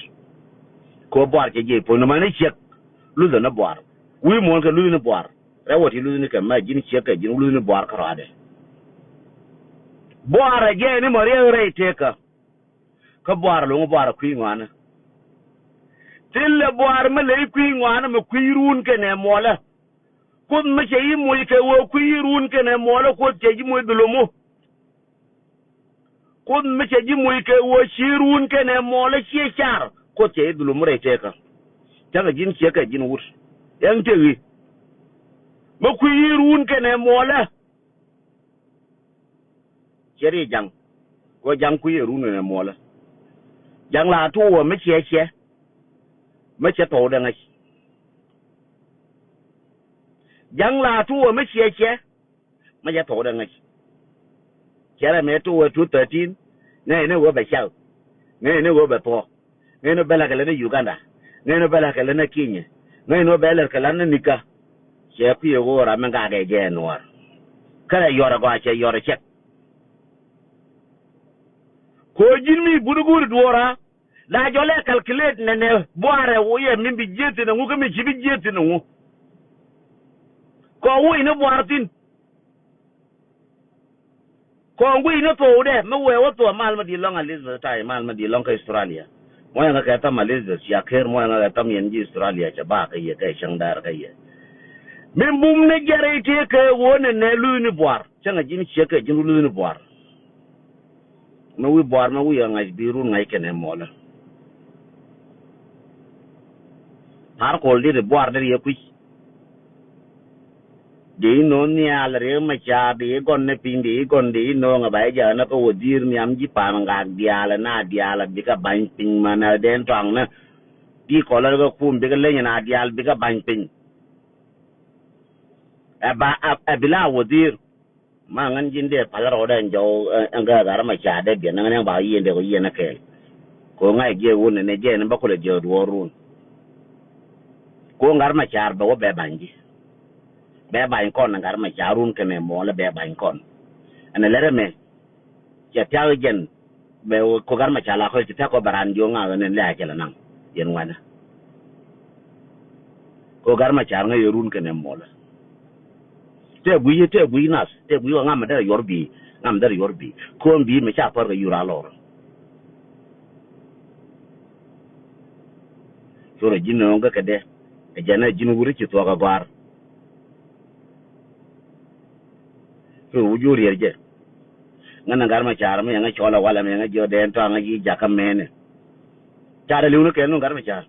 Kɛ buar cɛ jiɛ puɔ̱ny nɔmɔ ni ciɛk luth ni buar. Wi̱i̱ muɔ̱ɔ̱n kɛ luth ni buar. Rɛw wä ti luth ni kɛ mɛ ji̱n ciɛk kɛ ji̱n luth ni buar kärɔadɛ. Buar ɛ jɛ ni mɔ riɛk rɛy tekä. Kä buar lo̱ŋ buar kui̱ ŋɔaanä. Thilɛ buar mi ley kui̱ ŋɔaanä mi kui̱ ruun kɛnɛ muɔlä. Kuoth mi cɛ yi moc kɛ ɣöö kui̱ ruun kɛnɛ muɔlä Kuoth cɛ yi moc dhulum wä. Kuoth mi cɛ ji̱ moc kɛ ɣöö ci ruun kɛnɛ muɔlä ciɛ car Kuoth cɛ yi dhulum rɛy tekä. Cakɛ ji̱n ciɛ kɛ ji̱n wut. Ɛn tëk i̱ mi kui̱ ruun kɛnɛ muɔlä. Ciɛ ri ja̱ŋ kɛ ja̱ŋ kui̱ ruun kɛnɛ muɔlä. Ja̱ŋ la tuɔɔk mi ciɛ ciɛ mi cɛ thɔw dɛ ŋäc. Ja̱ŋ la tuɔɔk mi ciɛ ciɛ. Mä jɛ thok dɛ ŋäc. Cɛ rɛ mëë tuɔɔk ɛ two thirteen. Ŋäc ni ɣöö bɛ cak. Ŋäc ni ɣöö bɛ thuɔ̱k. Ŋäc ni bɛ lak kɛ lät ni Uganda. Ŋäc ni bɛ lak kɛ lät ni Kenya. Ŋäc ni bɛ lak kɛ lät ni Nika. Cɛ kui̱ ɛ ɣöö ram mi gak ɛ jɛ ɛ nuɔɔr. Kärɛ yɔr ɛ gɔaa cɛ yɔr ɛ cɛk. Kɛ ɣöö ji̱n mi buni go̱o̱ri duɔ̱ɔ̱ra. La jɔlɛ calculate nɛnɛ buaarɛ wä yɛ min bi jieth thi̱n ɛŋu kä mi ci bi jieth thi̱n ɛŋu. Kɔn wi̱i̱ ni buaar thi̱n. Kɔn wi̱i̱ ni thokdɛ mi wee wä thok mal mi di̱i̱t lɔ̱ŋ Elizabeth tay mal mi di̱i̱t lɔ̱ŋ kä Australia. Muɔ̱c ɛŋä kɛ tham Elizabeth cia ker muɔ̱c ɛŋä kɛ tham yɛn ji̱ Australia cɛ baak kä yɛ kɛ cäŋ da̱a̱r kä yɛ. Min bum ni jɛr i̱ tëë kɛ wä nɛnɛ luth ni buaar. Cäŋ a ji̱n ciek kɛ ji̱n luth ni buaar. Mi wi̱i̱ buaar mi wi̱i̱ ɛ ŋa̱c bi run ŋa̱c kɛnɛ muɔlä. Pa̱a̱r kol dit i̱ buaar dit yɛ kui̱c. Di i̱ no̱o̱ŋ nhial riek mɛ ca̱a̱r di i̱ gɔn ni piny di i̱ gɔn di i̱ no̱o̱ŋ ɛ ba i̱ ja̱a̱n ɛ kä wä dhi̱i̱r nhiam ji̱ pa̱a̱n ŋaak diaal ɛ na diaal ɛ bikɛ ba̱ny piny män ɛ den tɔaŋnä. Di kɔlä kä kum bikɛ leny ɛ na diaal bikɛ ba̱ny piny. Ɛ ba ɛ bi la wä dhi̱i̱r. Ma ŋän ji̱n dee pal rɔɔdɛ ɛn jɔw ɛn gɛ gat ma caar dee biɛn ɛn ba yieen dee kɔ yieen ɛ kɛɛl. Kɛ ɣöö ŋa̱c jiɛk wun ɛn ɛ jɛ ɛn bä kulɛ jiɛk duɔɔr run. Kɛ ɣöö gat ma caar bɛ wä bɛ ba̱ny ji̱. Bɛ ba̱ny kɔn ɛn gat ma caar run kɛnɛ muɔɔl ɛ bɛ ba̱ny kɔn. Ɛn ɛ lɛr ɛmɛ cɛ thiak jɛn bɛ kɛ gat ma caar la kɔc cɛ thiak kɔ bɛ raan jiök ŋa̱th ɛn ɛn lɛ a cɛ lɛ naŋ. yɛn wanɛ. Kɛ ɣöö Gat Macar ŋäc yɛ run kɛnɛ mɔlä. Tëë guic, tëë guic nath, tëë guic kɛ ŋam mi derɛ yuɔr bi̱i̱, ŋam mi derɛ yuɔr bi̱i̱. Ko̱o̱m bi̱i̱ mi ca pär kɛ yur a lɔr. Thurɛ ji̱n nööŋ kä kɛ dee, ɛ jɛn ɛ ji̱n wuri ci thuɔ̱k ɛ gɔ̱a̱r. Thurɛ wu ji̱ wä rier jɛ. Ŋän ɛ Gat Macar mi yɛn ŋä cɔl ɛ walɛ mi yɛn ŋä jiɔ dee tɔ̱a̱ŋ ɛ ji̱ jakä mɛnɛ. Ca dee li̱wni kɛn nu Gat Macar.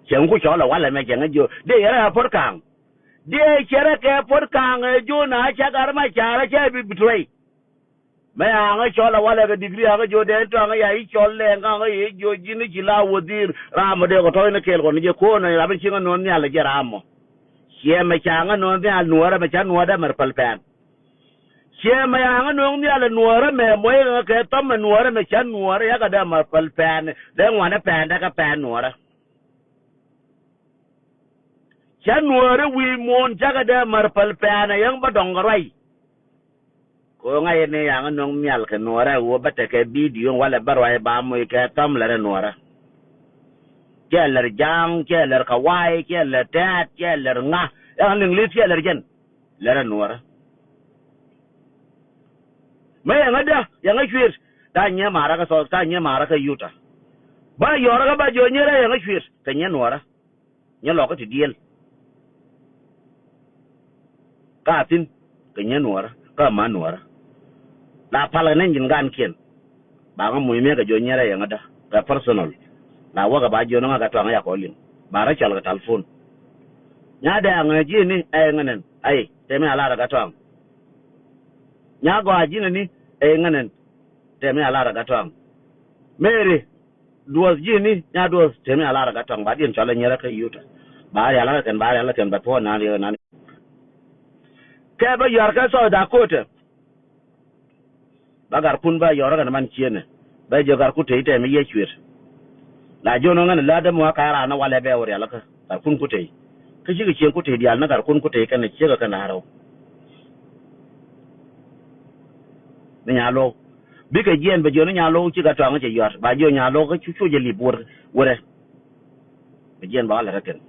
Cɛ ŋu ku cɔl ɛ walɛ mɛ cɛ ŋä jiɔ dee yɛrɛ ɛ puɔ̱t ka̱a̱ŋ. Diɛ cɛrɛ kɛ puɔ̱t ka̱a̱ŋ ɛ Jona cä Gat Macar cɛ bi betray. Mɛ aŋä cɔl a walɛ kɛ digri aŋä jiɔ dee tɔ̱a̱ŋ ya i̱ cɔl lɛ ŋaŋä i̱ jiɔ ji̱n i̱ ci la wädhir ram mɔ dee kɔ tɔ̱ in kɛɛl kɔn jɛ ko̱n ɛ ram in cieŋ ɛ nööŋ nhial ɛ jɛ ram mɔ. Ciɛ mɛ ca ŋä nööŋ nhial nuɔ̱ɔ̱rä mɛ ca nuɔ̱ɔ̱rä mɛr päl pɛn. Ciɛ mɛ ca ŋä nööŋ nhial ɛ nuɔ̱ɔ̱rä mɛ muɔ̱c ŋä kɛ thɔm mɛ nuɔ̱ɔ̱rä mɛ ca nuɔ̱ɔ̱rä yakɛ dee mɛr päl pɛn dee ŋuanɛ pɛn dee kɛ pɛn nuɔ̱ɔ̱rä. Cä nuɔɔri wi̱i̱ muɔ̱ɔ̱n cakɛ dee mär päl pɛɛnɛ yäŋ bä dɔ̱ŋ kɛ ruac. Kɛ ɣöö ŋa̱c yɛn ni yaŋä nöŋ nhial kɛ nuɔɔrɛ ɣöö bä tekɛ bidio walɛ bä ruac ba moc kɛ thäm lɛr ɛ nuɔɔrä. Cɛ lɛr ja̱a̱ŋ, cɛ lɛr kɛ wa̱a̱y, cɛ lɛr tɛ̈t, cɛ lɛr ŋa̱. Ɛn liŋ li̱th cɛ lɛr jɛn lɛr ɛ nuɔɔrä. Mëë yɛŋä dä yɛŋä cuëët ta̱a̱ nyiee ma̱a̱rä kä thɔɔth ta̱a̱ nyiee ma̱a̱rä kä yuta. Bä yɔrä kä bä jiɔ nyiee rɛy yɛŋä cuëët kɛ nyiee nuɔɔrä. Nyɛ lɔkä ti diɛl. Ka thi̱n kɛ nyɛ nuɔɔrä ka ma nuɔɔrä. La palkɛ nɛn ji̱n gaankiɛn. Ba ŋä muc mi̱ekɛ jiɔ nyɛ rɛy ɛŋädä kɛ personal. La wäkɛ ba jiɔ ni ŋä kɛ tuaŋ yakɔ liŋ ba rɔ cɔl kɛ talpon. Nya dee aŋɛ ji̱ni ɛ ŋä nɛn ay tɛmɛ a lar kɛ tuaŋ. Nya gɔaa ji̱ni ni ɛ ŋä nɛn tɛmɛ a lar kɛ tuaŋ. Mary duɔth ji̱ni nya duɔth tëë mi a lar ɛ gat tɔŋ ba diɛn cɔl ɛ nyɛrɛ kä yuta. Ba rial ɛ kɛn ba rial ɛ kɛn bɛ puɔ̱n nan rial nan. Kɛ bä yɔr kɛ South Dakota. Bä garkun bä yɔr ɛ kɛn man cienɛ bä jɛ garku tëë tɛɛ mi yɛ cuet. La jiɔn ɛ ŋän lä däm wä ka raan ɛ walɛ bɛ wä rial ɛ kä garkun ku tëë. Kä cikɛ cieŋ ku tëë diaal ni garkun ku tëë kɛn ɛ ciek ɛ kɛn da̱a̱r ɛ wä. Ni nya lo̱w bikɛ jiɛn bɛ jiɔn ni nya lo̱w cikɛ tɔaŋ cɛ yɔt ba jiɔ nya lo̱w kä cu cu jɛ lip wur wurɛ. Bɛ jiɛn ba wä lɛ rɛ kɛn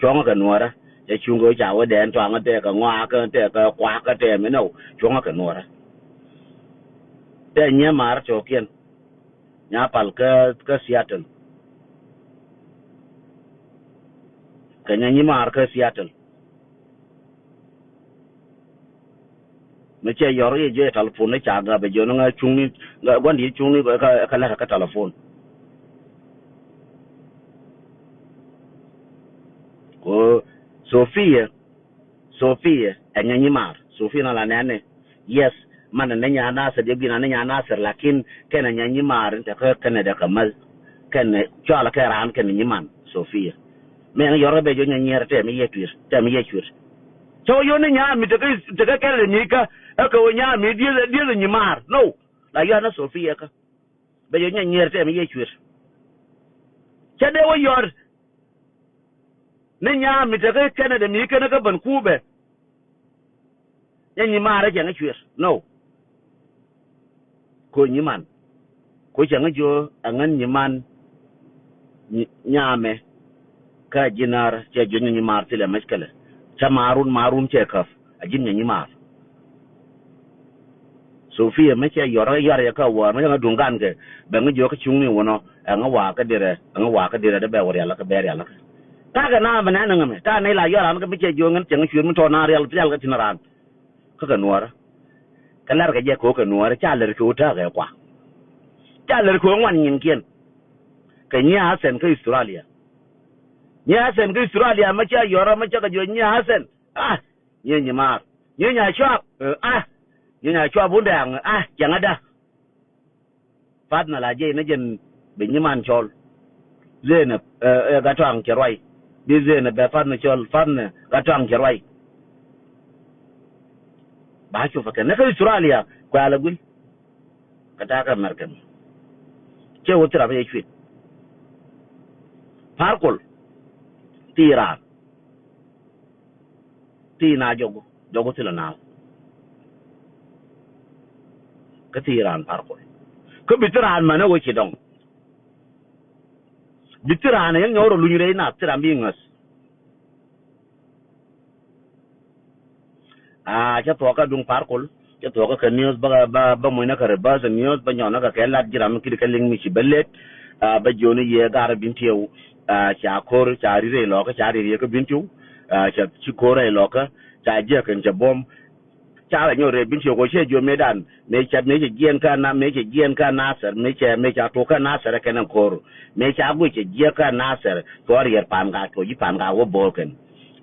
cuɔ̱ŋ kɛ nuɔrä cɛ cuŋ kɛ ca wä dɛn tɔaŋ tɛ kɛ ŋɔak tɛ kɛ kuak tɛ mi nɛ cuɔ̱ŋ kɛ nuɔrä. Tɛ nyɛ mar tɔkiɛn. Nya pal kä kä Seattle. Kɛ nya nyi maar kä Seattle. Mi cɛ yɔr i̱ jɛ talpon ni ca gap ɛ jɔn ŋa cuŋni ŋa guandi cuŋni kä kä lɛr kä talpon. Ko Sophia Sophia ɛ nya nyi maar. Sophia na la nɛn ni. Yes. Man ni nya Nasir jɛ gina ni nya Nasir lakin kɛn ɛ nya nyi maar in te kä kɛn ɛ dɛ kä mal. Kɛn ɛ cɔal kɛ raan kɛn ɛ nyi man Sophia. Mɛ ŋa yɔr bɛ jɔ nya nyiɛr tɛ mi yɛ tuir tɛ mi yɛ cuir. Cɛ wä yɔ ni nya mi te kä te kä kɛn ɛ mi kä ɛ kɛ wä nya mi dieth dieth nyi maar no. La yɔ na Sophia kä bɛ jɔ nya nyiɛr tɛ mi yɛ cuir. Cɛ dee wä yɔr. Ni nyaam mi te kä Canada mi kɛn kä Vancouver. Nyɛ nyi maarä cɛ ŋä cuɛr no. Ko nyi man ko cɛ ŋä jiö ɛ ŋän nyi man. Nyaamɛ kä ji̱ naar cɛ jiö nyɛ nyi maar thilɛ mɛc kɛlɛ. Cä maarun maarun cɛ käp a ji̱n nyɛ nyi maar. Sophia mi cɛ yɔr yɔr yɛ kä wäär mi cɛ ŋä duŋ gan kɛ bɛ ŋä jiök kä cuŋni wunɔ. Ɛ ŋä wa̱a̱ kä dirɛ ɛ ŋä wa̱a̱ kä dirɛ dee bɛ wä rial kä bɛ rial kä. Ta̱a̱ kɛ na mi nɛn ŋä mi ta̱a̱ nɛy la yɔr an kä mi cɛ jiök ŋän cɛ ŋä cuër mi tɔɔ na rial rial kä tin raan. Kä kɛ nuɔrä. Kä lɛr kɛ jɛ kɛ wä kɛ nuɔrä ca lɛr kɛ wä ta̱a̱ kɛ kua. Ca lɛr kɛ wä ŋuan nyinkiɛn. Kɛ nyiee a thɛn kä Australia. Nyiee a thɛn kä Australia mi cɛ yɔr mi cɛ kɛ jiök nyiee a thɛn. Ah. Nyiee nyi maar nyiee nya cuap. Ah. Nyiee nya cuap wundɛ aŋ ah cɛ ŋä da̱. Path na la jiɛc ni jɛn bi nyi man cɔl. Zenep ɛ gat tɔaŋ cɛ ruac. Bi Zenep bɛ path ni cɔl path ni gat tɔaŋ cɛ ruac. Ba cup ɛ kɛn ni kä Australia kuɛ alɛ guil. Kɛ ta̱a̱ kä American. Cɛ wä thil rap yɛ cuit. Pa̱r kol. Ti raan. Ti na jɔku jɔku thilɛ naath. Kä ti raan pa̱r kol. Kä bi thil raan mänä wä ci dɔŋ. Bi thil raan ɛ yäŋ nyɔk rɔ luny rɛy nath thil raan bi ŋäth. Aa, cä thuɔkä duŋ Par Kuɔl, cä thuɔkä kɛ news bä, bä, bä mucnä kɛ reverse news, bä nyɔknä kɛ kɛ lat ji̱ ram mi ki̱t kɛ liŋ mi ci bä let. Aa, bä jiɔni yɛ gar Bentiu. Aa, ca ko̱r, ca ri̱t rɛy lɔkä, ca ri̱t yɛ kä Bentiu. Aa, ca ci ko̱r rɛy lɔkä, ca jiäk kɛn cɛ buɔ̱m. Ca la nyɔk rɛy Bentiu kɛ cɛ jiɔ mëëdan, mëë cɛ, mëë cɛ jiɛn kä na, mëë cɛ jiɛn kä Nasir, mëë cɛ, mëë ca tok kä Nasir kɛn ko̱r. Mëë ca guic cɛ jiäk kä Nasir, kɛ ɣöö riɛt Pangak, kɛ ɣöö ji̱ Pangak wä bo̱o̱r kɛn.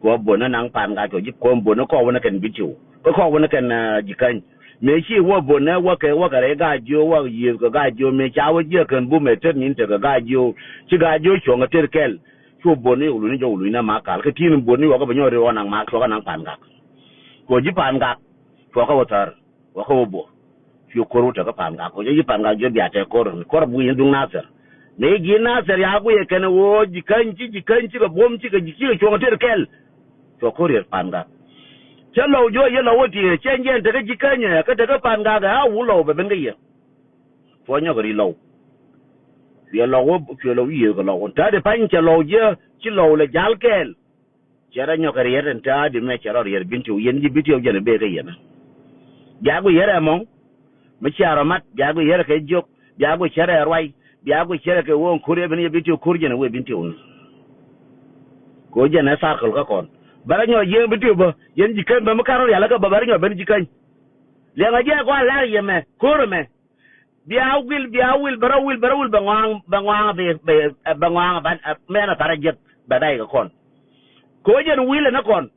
Kɛ ɣöö bo̱o̱n ni naŋ Pangak, kɛ ɣöö ji̱ kɔn bo̱o̱n ni kɔn wä ni kɛn Bentiu. Kä kɔn wä ni kɛn, aa, Jikäny. Mëë ci wä bo̱o̱n ni wä kɛ, wä kɛ rɛy Gaajiok, wä yiëëth kɛ Gaajiok, mëë ca wä jiäk kɛn bumɛ tet ni tekɛ Gaajiok. Ci Gaajiok cuɔ̱ŋ ɛ tet kɛl. Cu bo̱o̱n ni wä luny ni jɔk wä luny ni Makal. Kä ti̱i̱n bo̱o̱n ni wä kä bɛ nyɔk rɛy wä naŋ Mak, cuɔ̱kä naŋ Pangak. Kɛ ɣöö ji̱ Pangak, cuɔ̱kä wä thär. Wä kä wä bo̱r. Cuɛ ko̱r wä te kä Pangak. Kɛ ɣöö ji̱ Pangak jiɔ bia te ko̱r. Ko̱r a buk yɛn duŋ Nasir. Mëë ji̱ Nasir ya guiyɛ kɛn ɣöö Jikäny ci, Jikäny cikɛ buɔ̱m, cikɛ, cikɛ cuɔ̱ŋ tet kɛl. Cuɛ ko̱r riɛt Pangak. Cä Lɔw jiɔ yɛ Lɔw wä tiee, cɛ jiɛn te kä Jikäny ɛ, kä te kä Pangak ɛ, a wut Lɔw bɛ ben kä yɛ. Cuɛ nyɔk ri Lɔw. Cuɛ Lɔw wä, cuɛ Lɔw yiëëth kɛ Lɔw. Ta̱a̱ di pa̱ny cɛ Lɔw jiɛ, ci Lɔw lɛ jal kɛɛl. Cɛ rɔ nyɔk kɛ riɛt ɛn ta̱a̱ di mɛ cɛ rɔ riɛt Bentiu, yɛn ji̱ Bentiu jɛn ɛ bee kä yɛn. Bia guic yɛrɛ ɛmɔ, mi cia rɔ mat, bia guic yɛrɛ kɛ jiök, bia guic cɛ rɛ ruac, bia guic cɛ rɛ kɛ wä ɛn ko̱r yɛ ben yɛ Bentiu ko̱r jɛn ɛ wee Bentiu ni. Kɛ ɣöö jɛn ɛ circle kä kɔn. Bɛ rɔ nyɔk jiɛn Bentiu bä, yɛn Jikäny bä mi ka̱n rɔ rial kä bä, bɛ rɔ nyɔk ben Jikäny. Liɛŋɛ jɛ kɔn lar yɛ mɛ, ko̱r ɛmɛ. Bia wil, bia wil, bɛ rɔ wil, bɛ rɔ wil, bɛ ŋɔaŋ, bɛ ŋɔaŋ, bɛ, bɛ, bɛ ŋɔaŋ, bɛ, mɛn a thar a jiäk, bɛ day kɛ kɔn. Kɛ ɣöö jɛn wil ɛn ɛ kɔn.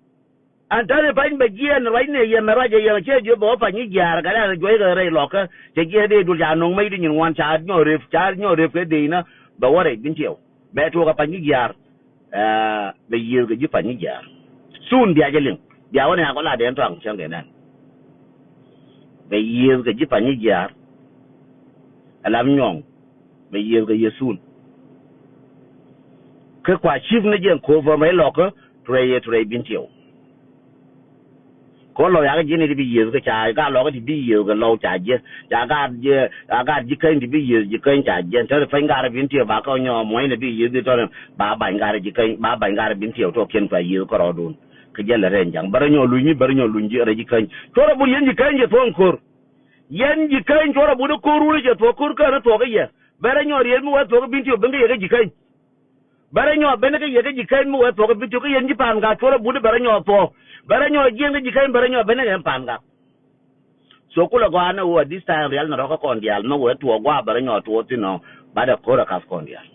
Ɛn ta̱a̱ di pa̱ny bɛ jiɛɛn ruacni yɛ mɛ ruac ɛ yɛn cɛ jiö bɛ wä pa̱ny i̱ jiaar kɛ rɛl juɔc kɛ rɛy lɔkä. Cɛ jiɛɛn dee dul ca no̱ŋ mec di nyin ŋuan ca nyɔk rep, ca nyɔk rep kɛ dee inä bɛ wä rɛy Bentiu. Bɛ tuɔɔk ɛ pa̱ny i̱ jiaar. Aa, bɛ yiëëth kɛ ji̱ pa̱ny i̱ jiaar. Thun bia jɛ liŋ. Bia wä ni a kɔ la dee ɛn tɔaŋ cäŋ kɛ nɛn. Bɛ yiëëth kɛ ji̱ pa̱ny i̱ jiaar. Ɛ lam nyɔɔŋ. Bɛ yiëëth kɛ yɛ thun. Kä kua cip ni jɛ ko̱o̱p bä mɛ ilɔkä, turay yɛ turay Bentiu. Kɔ Lɔw yakä ji̱n i̱ ti bi yiëëth kä ca gaat lɔkä ti bi yiëëth kɛ Lɔw ca jiɛ. Ca gaat jiɛ, ca gaat Jikäny ti bi yiëëth Jikäny ca jiɛ. Tɛr peny gaat Bentiu ba kä nyɔ muɔ̱ny ni bi yiëëth bi tɔr ba ba̱ny gaat Jikäny, ba ba̱ny gaat Bentiu tɔkiɛn kua yiëëth kärɔɔdun. Kä jɛ lɛ rɛn ja̱ŋ. Bärɛ nyɔ luny ni, bärɛ nyɔ luny ji̱ rɛ Jikäny. Cuɔrɛ but yɛn Jikäny jɛ thuɔ̱ŋ ko̱r. Yɛn Jikäny cuɔrɛ but ko̱r wuni jɛ thuɔ̱k ko̱r känä thuɔ̱k kä yɛ. Bärɛ nyɔ riet mi wä thuɔ̱k Bentiu ben kä yɛ kä Jikäny. Bärɛ nyɔ ben kä yɛ kä Jikäny mi wee thuɔ̱k kä Bentiu kä yɛn ji̱ Pangak cuɔl a but bärɛ nyɔ thuɔ̱k. Bärɛ nyɔ jiɛn kä Jikäny bärɛ nyɔ ben kä yɛn Pangak. So kulɛ gɔaa ni wee this time rial ni rɔ̱kä kɔn diaal mi wee tuɔɔk gua̱a̱ bärɛ nyɔ tuɔɔk thi̱n ɔ. Bat ɛ ko̱r ɛ kath kɔn diaal.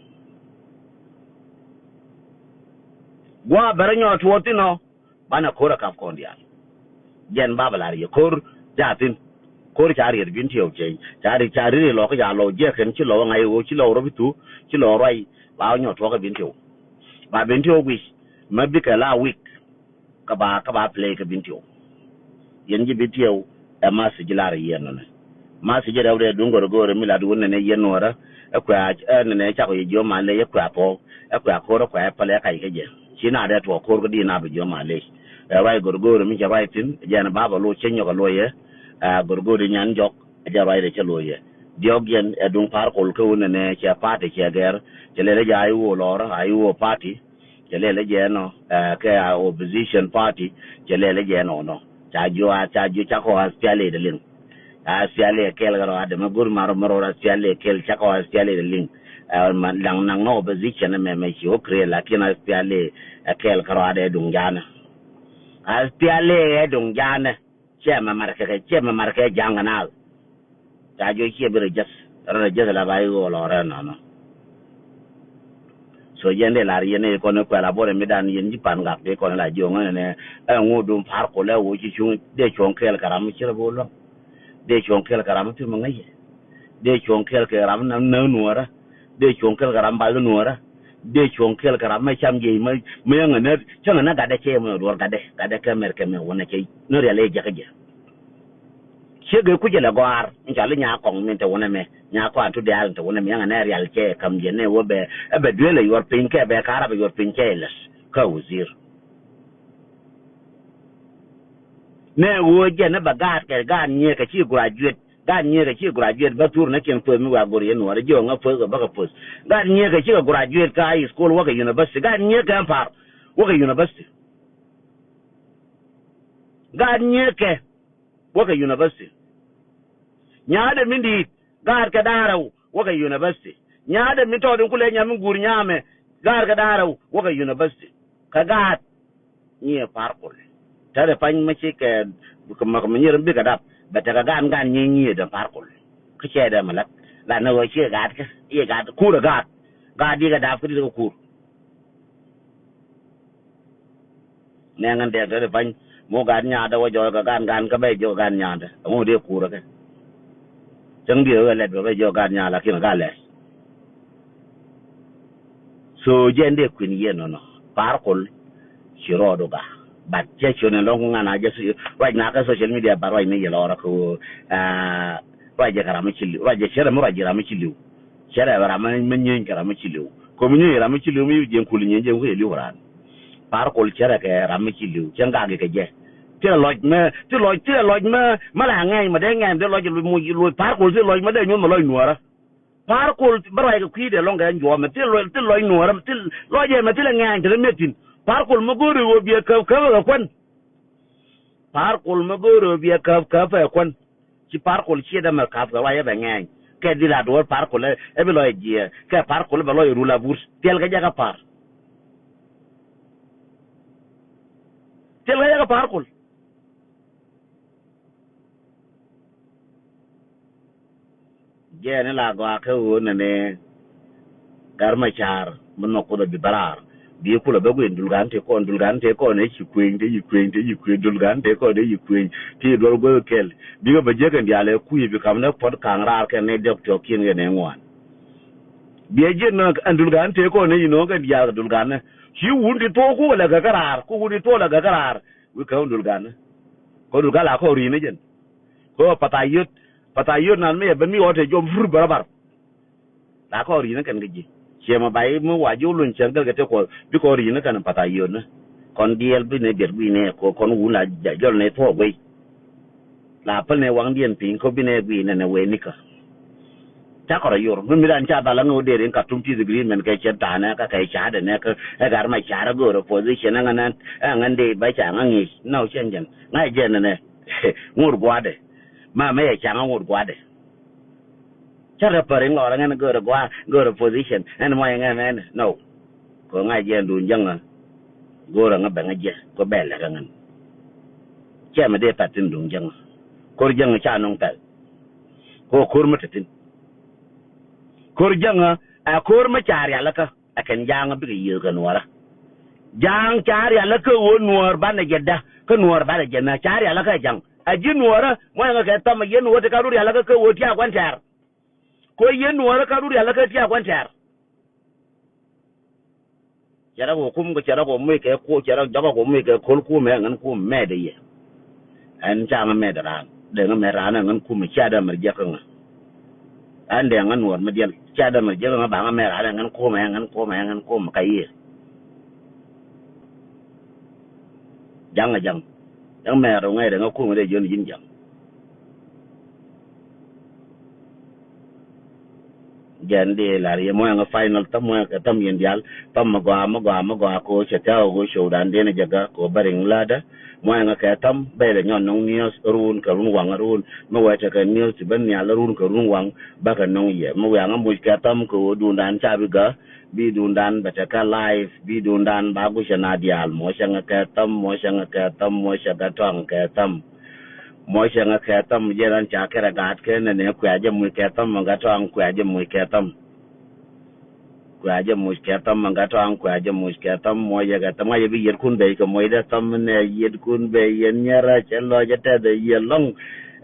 Gua̱a̱ bärɛ nyɔ tuɔɔk thi̱n ɔ. Banɛ ko̱r ɛ kap kɔn diaal. Jɛn ba bɛ lar yɛ ko̱r ca thi̱n. Ko̱r ca riet Bentiu cɛ ca riet ca riet lɔk ca lɔk jiɛk kɛn ci lɔk ŋa̱c ɣöö ci lɔk rɔ bi thu ci lɔk ruac ba nyɔ tuɔk ɛ Bentiu. Ba Bentiu guic mɛ bikɛ la wik. Kä ba kä ba play kɛ Bentiu. Yɛn ji̱ Bentiu ɛ ma thiec ji̱ lar yɛn nɔnɛ. Ma thiec ji̱ rɛw dee duŋ gɔr go̱o̱r mi lat wun nɛnɛ yɛn nuɔrä. Ɛ kuɛ ɛ nɛnɛ cakɔ yɛ jiɔ ma lɛ yɛ kuɛ a thuɔk. Ɛ kuɛ a ko̱r ɛ kuɛ ɛ päl ɛ kac kä jɛ. Ci na dee tuɔk ko̱r kä di na bi jiɔ ma lɛ. Ɛ ruac gɔr go̱o̱r mi cɛ ruac thi̱n jɛn ba bɛ loc cɛ nyɔk ɛ loc yɛ. Ɛ gɔr go̱o̱r di nyan jɔk ɛ jɛ ruac dee cɛ loc yɛ. Diɔk yɛn ɛ duŋ par kol kä wun nɛnɛ cɛ party cɛ gɛr. Cɛ lɛl ɛ jɛ a iwuɔ lɔr a iwuɔ party. Cɛ lɛl ɛ jɛ nɔ, ɛ, kɛ a opposition party, cɛ lɛl ɛ jɛ nɔ nɔ. Ca jiɔ a, ca jiɔ ca kɔ a S P L A dɛ liŋ. A S P L A kɛl kɛ rɔ a dɛmɛ go̱r marɔ mɛ rɔ a S P L A kɛl ca kɔ a S P L A dɛ liŋ. Ɛ, ma, naŋ, naŋ nɔ opposition mɛ, mɛ ci wä create, lakin a S P L A ɛ kɛl kɛ rɔ a dɛ duŋ janɛ. A S P L A ɛ duŋ janɛ. Cɛ mɛ markɛ kɛ, cɛ mɛ markɛ ja̱ŋ kɛ naath. Ca jɔ ciɛ bi rɛ jeth, rɛ jeth la ba i̱ ɣöö lɔ rɛ nɔnɔ. So jɛn dee lar yɛn i̱ kɔn i̱ kuɛl a buɔt i̱ mi dan yɛn ji̱ Pangak dee kɔn i̱ la jiɔŋ ɛn ɛnɛ. Ɛn ŋot duun par kol ɛ ɣöö ci cuŋ dee cuɔ̱ŋ kɛɛl kɛ ram mi ci rɛ bo̱o̱l lɔ̱ŋ. Dee cuɔ̱ŋ kɛɛl kɛ ram mi thim mi ŋäc yɛ. Dee cuɔ̱ŋ kɛɛl kɛ ram mi näk nuɔ̱ɔ̱rä. Dee cuɔ̱ŋ kɛɛl kɛ ram bal nuɔ̱ɔ̱rä. Dee cuɔ̱ŋ kɛɛl kɛ ram mi cam jiɛc mi, mi yäŋ ɛ nä, cäŋ ɛ nä gatdɛ cɛ mi duɔ̱ɔ̱r gatdɛ, gatdɛ kɛ mɛr kɛ mɛ wänɛ cɛ ni rial ɛ jɛ kä jɛ. Ciek ɛ kucɛ lɛ gɔaar in cɔal i̱ Nyakɔŋ min te wunɛ mɛ, Nyakɔŋ an tu diaal in te wunɛ mɛ, yɛn ɛ nɛ rial cɛ kam jɛ nɛ wä bɛ, ɛ bɛ duel ɛ yuɔr piny kɛ bɛ ka̱r ɛ bɛ yuɔr piny cɛ ilɛs kä wuzir. Nɛ wä jɛ ni bɛ gaat kɛ gaat nyiɛ kɛ ci graduate. Gaat nyieekɛ cikɛ graduate bä thur ni kiɛn puɔth mi wa gor yɛn nuɔrɛ jiɔ ŋä puɔth kɛ bä kɛ puɔth. Gaat nyieekɛ cikɛ graduate kä high school wä kɛ university. Gaat nyieekɛ ɛn pa̱a̱r wä kɛ university. Gaat nyieekɛ wä kɛ university. Nyaatdɛ min di̱i̱t, gaatkɛ da̱ŋ rɛw wä kɛ university. Nyaatdɛ min tɔɔt in kulɛ nyam in guur nyamɛ, gaatkɛ da̱ŋ rɛw wä kɛ university. Kä gaat nyiɛ Pa̱a̱r Kol. Tɛrɛ pa̱ny mi cikɛ, kɛ mɛ, kɛ mɛ nyier in bikɛ dap, bɛ tekɛ gaan, gaan nyiɛ nyiɛ dɛ Pa̱a̱r Kol. Kä cɛ dɛ mɛ lät. La ni ɣöö ciɛ gaatkɛ, i̱ gaat, kuurɛ gaat. Gaat di̱kɛ dap kä di̱t kɛ kuur. Nɛ ŋän dɛk te ti pa̱ny mi wä gaat nyaatdä wä jɔɔc kɛ gaan, gaan kä bɛ jiök gaan nyaatdä. Ɛŋu dee kuurä kɛ? Cäŋ diɛ wee lɛt bɛ bɛ jiök gaan nyaatdä lakin gaat lɛt. So jɛn dee kui̱n yiëë nɔnɔ. Pa̱a̱r Kol ci rɔɔdu gak. But cɛ ciöt ni lɔ̱ŋ ŋan a jɛ ruac na kɛ social media, but ruac ni yɛ lɔrä kɛ ɣöö, ah, ruac jɛ kɛ ram mi ci li̱w. Ruac jɛ cɛ rɛ mi ruac jɛ ram mi ci li̱w. Cɛ rɛ ram mi nyieeny kɛ ram mi ci li̱w. Kɛ mi nyieeny ram mi ci li̱w mi jiɛn kul nyieeny jiɛn wi̱i̱ li̱w ran. Pa̱a̱r Kol cɛ rɛ kɛ ram mi ci li̱w, cɛ ŋak kɛ jɛ. Thilɛ lɔc mɛ, thilɛ lɔc, thilɛ lɔc mɛ, mɛ la ŋɛny mɛ dee ŋɛny dee lɔc luc muc luc Pa̱a̱r Kol thilɛ lɔc mɛ dee nyuɔ̱th mɛ lɔc nuɔ̱ɔ̱rä. Pa̱a̱r Kol bä ruac kɛ kui̱dɛ lɔŋ kɛ juɔ̱ɔ̱mɛ, thilɛ lɔc, thilɛ lɔc nuɔ̱ɔ̱rä, thilɛ lɔc ɛmɛ thilɛ ŋɛny te rɛ mi̱eth thi̱n. Pa̱a̱r Kol mɛ go̱o̱ri ɣöö biɛ käp käp ɛ kuän. Pa̱a̱r Kol mɛ go̱o̱ri ɣöö biɛ käp käp ɛ kuän. Ci Pa̱a̱r Kol ciɛ dämɛ ka̱p kɛ ruac ɛ bɛ ŋɛɛny. Kɛ dhil a duɔ̱ɔ̱r Pa̱a̱r Kol ɛ bi lɔc ɛ jiɛ. Kɛ Pa̱a̱r Kol ɛ bɛ lɔc ɛ rul a but. Thil kɛ jɛ kä Pa̱a̱r. Thil kɛ jɛ kä Pa̱a̱r Kol. Jɛɛni la gɔaa kä ɣöö nɛnɛ Gat Macar mi nhɔk Kuoth a bi bä raar. Bi kulɛ bä guic Dulgan tëë kɔn, Dulgan tëë kɔn ëë ci kuëny, tëë ci kuëny, tëë ci kuëny, Dulgan tëë kɔn ëë ci kuëny. Tëë duɔl guäth kɛl. Bikɛ bä jiäk kɛn diaal ɛ kui̱ bi ka̱m ni puɔ̱t ka̱ŋ raar kɛn ni diɔk tiɔkiɛn kɛn ɛ ŋuan. Biɛ jiɛn nɔ ɛn Dulgan tëë kɔn ëë ci no̱o̱ŋ kɛn diaal kɛ Dulgan ɛ. Ci wun ti thuɔɔk kukɛ lɛ gäkä raar, ku wun ti thuɔɔk lɛ gäkä raar. Wi̱i̱ käm Dulgan ɛ. Kɔ Dulgan la kɔn ri̱i̱n ɛ jɛn. Kɔ Pa̱tha̱ Yöt, Pa̱tha̱ Yöt nan mi ɛ ben mi ɣɔt ɛ jɔm fur bäräbar. La kɔn ri̱i̱n ɛ kɛn kä ji̱. Ciɛ mɛ bay mi wa ji̱ wä luny cäŋ kɛn kɛ tëë kuɔth bi kɔn ri̱i̱n ɛ kɛn Pa̱tha̱ Yöt ni. Kɔn diɛɛl bi nɛ biɛt gui̱n ɛ kɔ kɔn wun la jɔl nɛ thuɔɔk guiy. La päl nɛ waŋdiɛn piny kɔ bi nɛ gui̱n nɛ nɛ wee nikä. Ca kɔrɔ yor mi mi dan ca dhal aŋä wä dee rin Khartoum peace agreement kɛ cɛ tanɛ kä kɛ ca̱dɛ nɛ kä ɛ Gat Macar go̱o̱rɛ position ɛ ŋän ɛ ŋän dee bä ca ŋä ŋi̱i̱c nɔ cɛn jɛn ŋa̱c jɛn nɛ ŋot gua̱dɛ. Ma mɛ yɛ ca ŋä ŋot gua̱dɛ. Cä rɛ päriŋ lɔrä ŋän go̱o̱rɛ gua̱ go̱o̱rɛ position ɛn mɔc ŋän ɛn nɔ. Kɛ ŋa̱c jɛn duun jäŋä go̱o̱rɛ ŋä bɛ ŋä jɛ kɛ bɛ lɛ kɛ ŋän. Cɛ mɛ dee pɛt tin duun jäŋä. Ko̱r jäŋä ca nɔŋ pɛl. Kɛ ɣöö ko̱r mi te thi̱n. Ko̱r jäŋä ɛ ko̱r mi ca rialikä ɛ kɛn ja̱a̱ŋ bikɛ yiëëth kɛ nuɔɔrä. Ja̱a̱ŋ ca rialikä ɣöö nuɔɔr banɛ jɛ dä kä nuɔɔr banɛ jɛ nä ca rialikä ɛ ja̱ŋ. Ɛ ji̱ nuɔɔrä muɔ̱cɛ ŋä kɛ thäm ɛ yɛn ɣöö ti ka rut rialikä kä ɣöö tiaak kuan tɛ̈r. Kɛ ɣöö yɛn nuɔɔrä ka rut rialikä tiaak kuan tɛ̈r. Cɛ rɔ kɛ kum kɛ cɛ rɔ kɛ muc kɛ ko cɛ rɔ jɔkɛ kɛ muc kɛ ko̱l kumɛ ɛ ŋän kum mɛt ɛ yɛ. Ɛn ca ŋä mɛt raan dee ŋä mɛt raan ɛ ŋän kum cia dee mɛr jiäk kä ŋä. Ɛn dee ŋä nuɔɔr mi diɛl cia dee mɛr jiäk kä ŋä ba ŋä mɛt raan ɛ ŋän kum ɛ ŋän kum ɛ ŋän kum kä yɛ. Ja̱ŋ ɛ ja̱ŋ. Ja̱ŋ mɛt rɔ ŋäc dee ŋä kum ɛ dee jiön ji̱n ja̱ŋ. Jɛn di lar yɛ muɔ̱yɛ ŋä final thäm muɔ̱yɛ kɛ thäm yɛn diaal. Thäm mi gɔaa mi gɔaa mi gɔaa ko cɛ thia̱k ko show dan den jɛ gä ko bä riŋ ladä. Muɔ̱yɛ ŋä kɛ thäm bɛy lɛ nyɔn nɔŋ news run kɛ run waŋ run mi wɛ tekɛ news ti ben nhial run kɛ run waŋ bä kɛ nɔŋ yɛ mi wiaŋä muc kɛ thäm kɛ ɣöö duundan ca bi gä. Bi duundan bɛ tekɛ live bi duundan ba gucɛ na diaal muɔ̱cɛ ŋä kɛ thäm muɔ̱cɛ ŋä kɛ thäm muɔ̱cɛ kɛ tɔaŋ kɛ thäm. Muɔcɛ ŋä kɛ thäm jɛn an ca kɛrɛ gaat kɛ nɛnɛ kuɛ jɛ muc kɛ thäm ŋä tɔaŋ kuɛ jɛ muc kɛ thäm. Kuɛ jɛ muc kɛ thäm ŋä tɔaŋ kuɛ jɛ muc kɛ thäm muɔcɛ kɛ thäm ŋa jɛ bi yɛtkun bɛy kɛ mucdɛ thäm nɛ yɛtkun bɛy yɛn nyɛrɛ cɛ lɔcɛ tɛthɛ yɛ lɔŋ.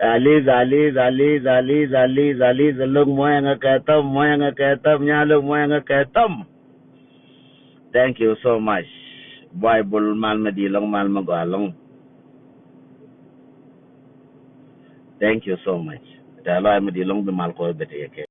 Alith alith alith alith alith alith lök muɔcɛ ŋä kɛ thäm muɔcɛ ŋä kɛ thäm nya lök muɔcɛ ŋä kɛ thäm. Thank you so much. Buay bul mal mi di lɔŋ mal mi gɔaa lɔŋ. Thank you so much. Tɛ lɔac mi di lɔŋ bi mal kɔc bɛ ti kɛ.